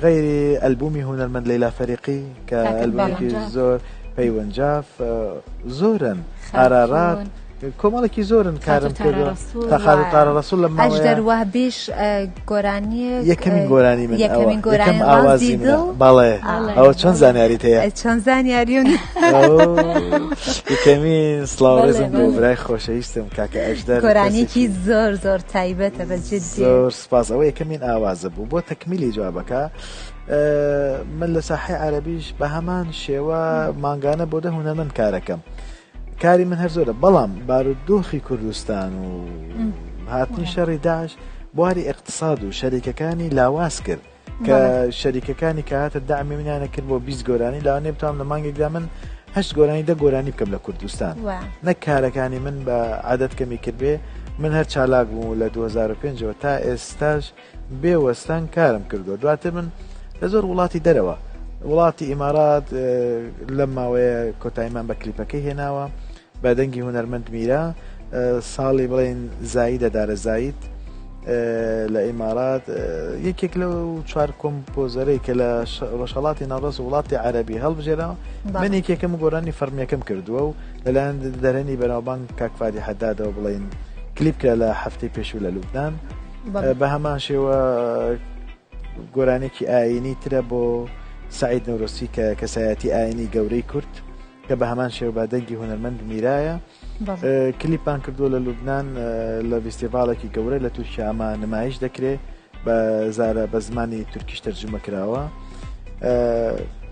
غەیری ئەلبومی هونەرمەند لەیلا فەریقی کە ئەلبومێکی زۆر پەیوەند جاف زۆرن ئارارات کۆمەڵێکی زۆرن کارم کردووە تا خاتوو تارە ڕەسوڵ لە ماوەیە ئەژدەر وەهبیش گۆرانییەک یەکەمین گۆرانی من یەکەمین ئەوە گۆرانی یەکەم ئاوازی ڕازی منە دڵ بەڵێ ئەوە چۆن زانیاریت هەیە چۆن زانیاریون یەکەمین سڵاو بەڵێ، ڕێزم بۆ بەڵێ. برای خۆشەویستم کاکە ئەژدەر گۆرانیەکی کەسێکی زۆر زۆر تایبەتە بە جدی زۆر سپاس ئەوە یەکەمین ئاوازە بوو بۆ تەکمیلی جوابەکە من لە ساحەی عەرەبیش بە هەمان شێوە مانگانە بۆ دە هونەرمەند کارەکەم کاری من هەر زۆرە بەڵام بارودۆخی کوردستان و هاتنی شەڕی داعش بواری اقتصاد و شەریکەکانی لاواز کرد کە شەریکەکانی کە هاتە دامی منیانە کرد بۆ 20 گۆرانی لاوانەیە بتوانم لە مانگێکدا من هەشت گۆرانی دە گۆرانی بکەم لە کوردستان نەک کارەکانی من بە عادەت کەمی کردبێ من هەر چالاک بووم لە 2005ەوە تا ئێستاش بێ وەستان کارم کردووە دواتر من لە زۆر وڵاتی دەرەوە وڵاتی ئیمارات لەم ماوەیە کۆتاییمان بە کلیپەکەی هێناوە بە دەنگی هونەرمەند میرا ساڵی بڵێن زایدە دارە زاید لە ئیمارات یەکێک لەو چوار کۆمپۆزەرەی کە لە ڕۆژهڵاتی ناوەڕاست وڵاتی عەربی هەڵبژێرا من یەکێکم گۆرانی فەرمیەکەم کردووە و لەلایەن دەرێنی بەناوبانگ کاک فادی حەدادەوە بڵین کلیپ کرا لە هەفتەی پێشوو لە لوبناان بە هەمان شێوە گۆرانێکی ئاینی ترە بۆ سعید نەورۆسی کە کەسایەتی ئاینی گەورەی کورد کە بە هەمان شێوە بە دەنگی هونەرمەند میرایە کلیپمان کردووە لە لوبناان لە ڤیستیڤالێکی گەورە لە تورکیا ئەمە نمایش دەکرێ بە زارە بە زمانی تورکیش تەرجومە کراوە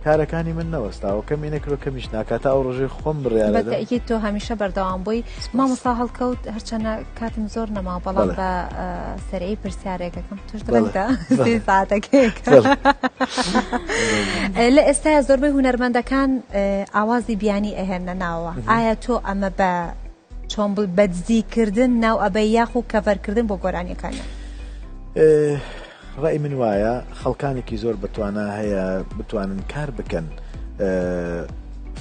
کارەکانی من نەوەستاوە کەمی نەکرۆ کەمیش ناکاتە ئەو ڕۆژەی خۆم بڕیارەکەیت تۆ هەمیشە بەردەوام بووی مامۆستا هەڵکەوت هەرچەنە کاتم زۆر نەما بەڵام بە سەرەی پرسیارێکەکەم توش درەنگە ساعتەکەیەک لە ئێستا زۆربەی هونەرمەندەکان ئاوازی بیانی ئەهێنە ناوە ئایا تۆ ئەمە بە چۆن بڵ بەدزیکردن ناو ئەبەی یاخو کەڤەرکردن بۆ گۆرانیەکانیان؟ ڕای من وایە خەڵکانێکی زۆر بەتوانا هەیە بتوانن کار بکەن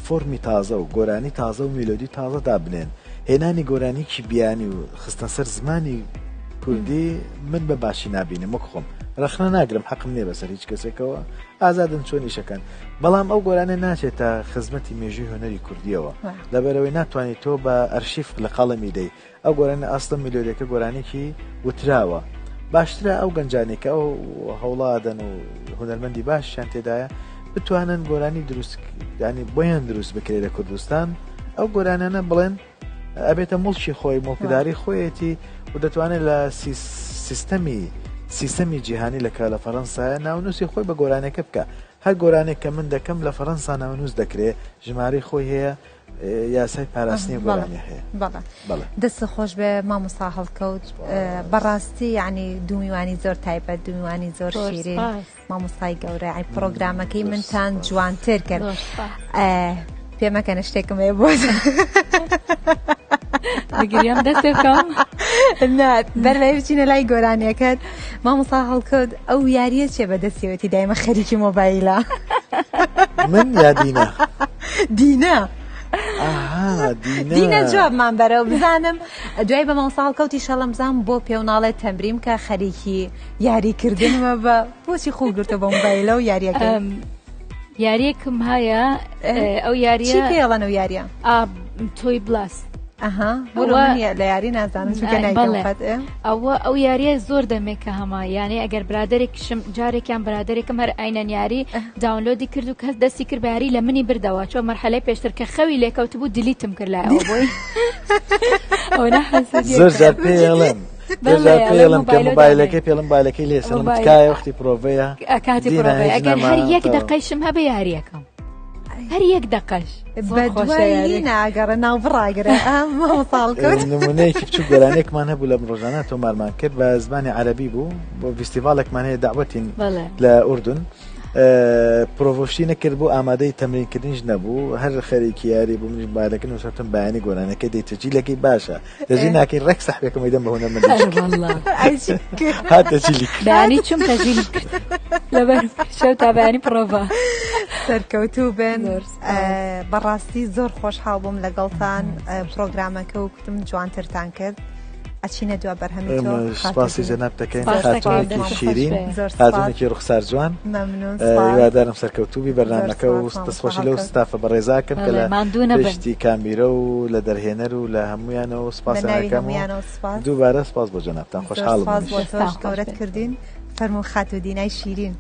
فۆرمی تازە و گۆرانی تازە و میلۆدی تازە دابنێن هێنانی گۆرانیکی بیانی و خستە سەر زمانی کوردی من بە باشی نابینم وەک خۆم. ڕەخنە ناگرم حەقم نییە بەسەر هیچ کەسێکەوە ئازادن چۆن ئیشەکەن بەڵام ئەو گۆرانە ناچێتە خزمەتی مێژووی هونەری کوردیەوە لەبەرەوەی ناتوانانی تۆ بە ئەرشیف لە قەڵەمی دەی ئەو گۆرانە ئەسڵە میلۆدیەکە گۆرانێکی وتراوە باشترە ئەو گەنجانێک کە ئەو هەوڵادەن و هونەرمەندی باشیان تێدایە بتوانن گۆرانی دروست ینی بۆیان دروست بکرێت لە کوردستان ئەو گۆرانانە بڵێن ئەبێتە مڵکی خۆی مڵکداری خۆیەتی و دەتوانێت لە سیستەمی سیستەمی جیهانی لە کە لە فەرەنسایە ناونووسی خۆی بە گۆرانەکە بکە هەر گۆرانێک کە من دەکەم لە فەرەنسا ناونووس دەکرێ ژمارەی خۆی هەیە یاسای پاراستنی گۆرانی هەیە. بەڵێ دەست خۆش بێ مامۆستا هەڵکەوت بەڕاستی یعنی دوو میوانی زۆر تایبەت دوو میوانی زۆر شیرین مامۆستای گەورە ئەی پرۆگرامەکەی منتان جوانتر کرد پێمەکەنە شتێکم هەیە بۆ بگریم دەست پێ بکەم بەر لای بچینە لای گۆرانیەکەت مامۆستا هەڵکەوت ئەو یاریە چێ بەدەستیەوەتی دایمە خەریکی مۆبایلە من یا دینا دینا دینا جوابمان بەرەوە بزانم دوای بە مامۆستا هەڵکەوتی شەڵم بزانم بۆ پێوناڵێت تەمرین کە خەریکی یاریکردنمە بە بۆچی خۆ گرتە بە مۆبایلە و یاریەکە یاریەکم هەیە ئەو یاریە پێڵەن و یاریە تۆی بلاست ئەها لە یاری نازانم چونکە نایکەم قەت ئەوە ئەو یاریە زۆر دەمێکە هەما یانێ ئەگەر برادێکشم جارێکیان برادێکم هەر ئاینەن یاری داونلۆدی کرد و کەس دەستی کرد بە یاری لە منی بردەوە چۆ مەرحەلەی پێشتر کە خەوی لێکەوت بوو delete م کرد لای ئەوە بۆی زۆر جار پێڵم پێڵم کە مۆبایلەکەی پێڵم مۆبایلەکەی لێسەڵم تکایە وەختی پرۆڤەیە کاتی پرۆڤەیە ئەگەر هەر یەک دەقەیشم هەبێ یاریەکەم هەر یەک دەقەش بەدوایی ناگەڕە ناو بڕاگرە مامۆساڵکەوت نمونەیەکی بچوک گۆرانیەکمان هەبوو لەم ڕۆژانە تۆمارمان کرد بە زمانی عەرەبی بوو بۆ فیستیڤاڵێکمان هەیە داوەتین لە ئوردن پرۆڤۆشتی نەکرد بوو ئامادەی تەمرینکردنیش نەبوو هەر خەریکی یاری بوو منیش بالەکە نووسەتم بەیانی گۆرانەکەی دەی تەجیلەکەی باشە تەجیل ناکەی ڕێک سەحبێکم ئەیدەم بە هونەرمەندی هات تەجیلی کرد بەیانی چوم تەجیل کرد لەبەر شەو تا بەیانی پرۆڤە سەرکەوتوو بن بەڕاستی زۆر خۆشحاڵ بووم لەگەڵتان پرۆگرامەکە و کوتم جوانترتان کرد ئەچینە دوا بەرهەمی تۆ سپاسی جەناب دەکەین خاتونێکی شیرین خاتونێکی ڕوخسار جوان هیوادارم سەرکەوتوو بی بەرنامەکە و دەستخۆشی لەو ستافە بەڕێزاکەم کە لە پشتی کامیرە و لە دەرهێنەر و لە هەمویانەوە سپاسیان دووبارە سپاس بۆ جەنابتان خۆشحاڵم گەورەت کردین فەرموو خاتوو دینای شیرین.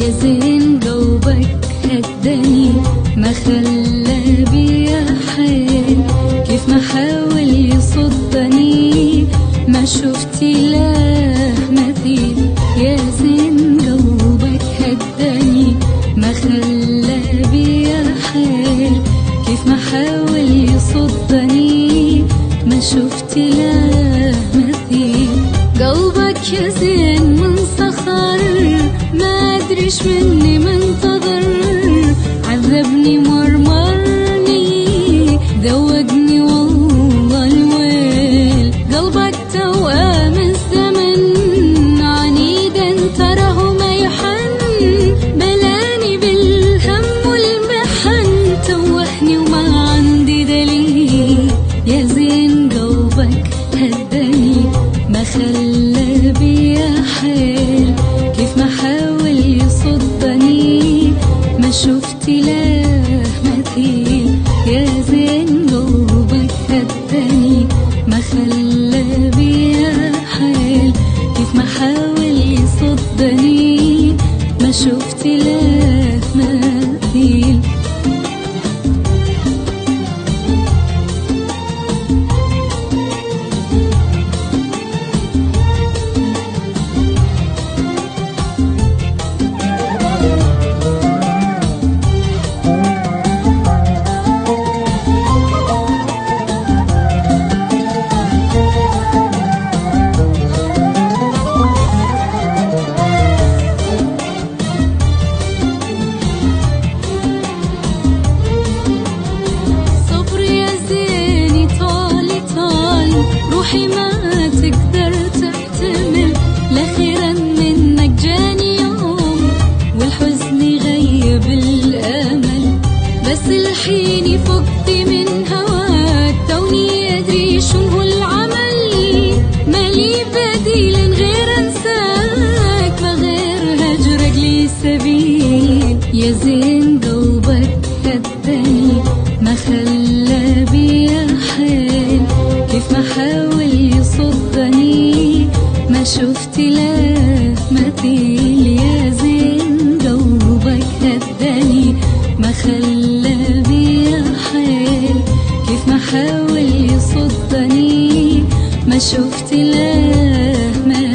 يا زين قلبك هداني ما خلى بيا حيل كيف ما حاول يصدني ما شفتي له مثيل يا زين قلبك هداني ما خلى بيا حيل كيف ما حاول يصدني ما شفت له مثيل قلبك يا زين من صخر ما ادريش مني منتظر عذبني مرمرني ذوقني والله الويل قلبك توأم الزمن عنيدا تراه ما يحن بلاني بالهم والمحن توهني وما عندي دليل يا زين قلبك هداني ما خلى بيا حيل كيف ما حاول يصدني ما شفت له مثيل يا زين قلبك هداني ما خلى بيا حيل كيف ما حاول يصدني ما شفت له مثيل روحي ما تقدر تحتمل. لا خيرا منك جاني يوم والحزن غيب الامل، بس الحين فقت من هواك توني ادري شنو هو العمل. مالي بديل غير انساك، ما غير هجرك لي سبيل. يا زين قلبك هداني ما خلى بيا حيل، كيف ما حاول يصدني ما شفت له مثيل. يا زين قلبك هداني ما خلى بيا حيل، كيف ما حاول يصدني ما شفت له مثيل.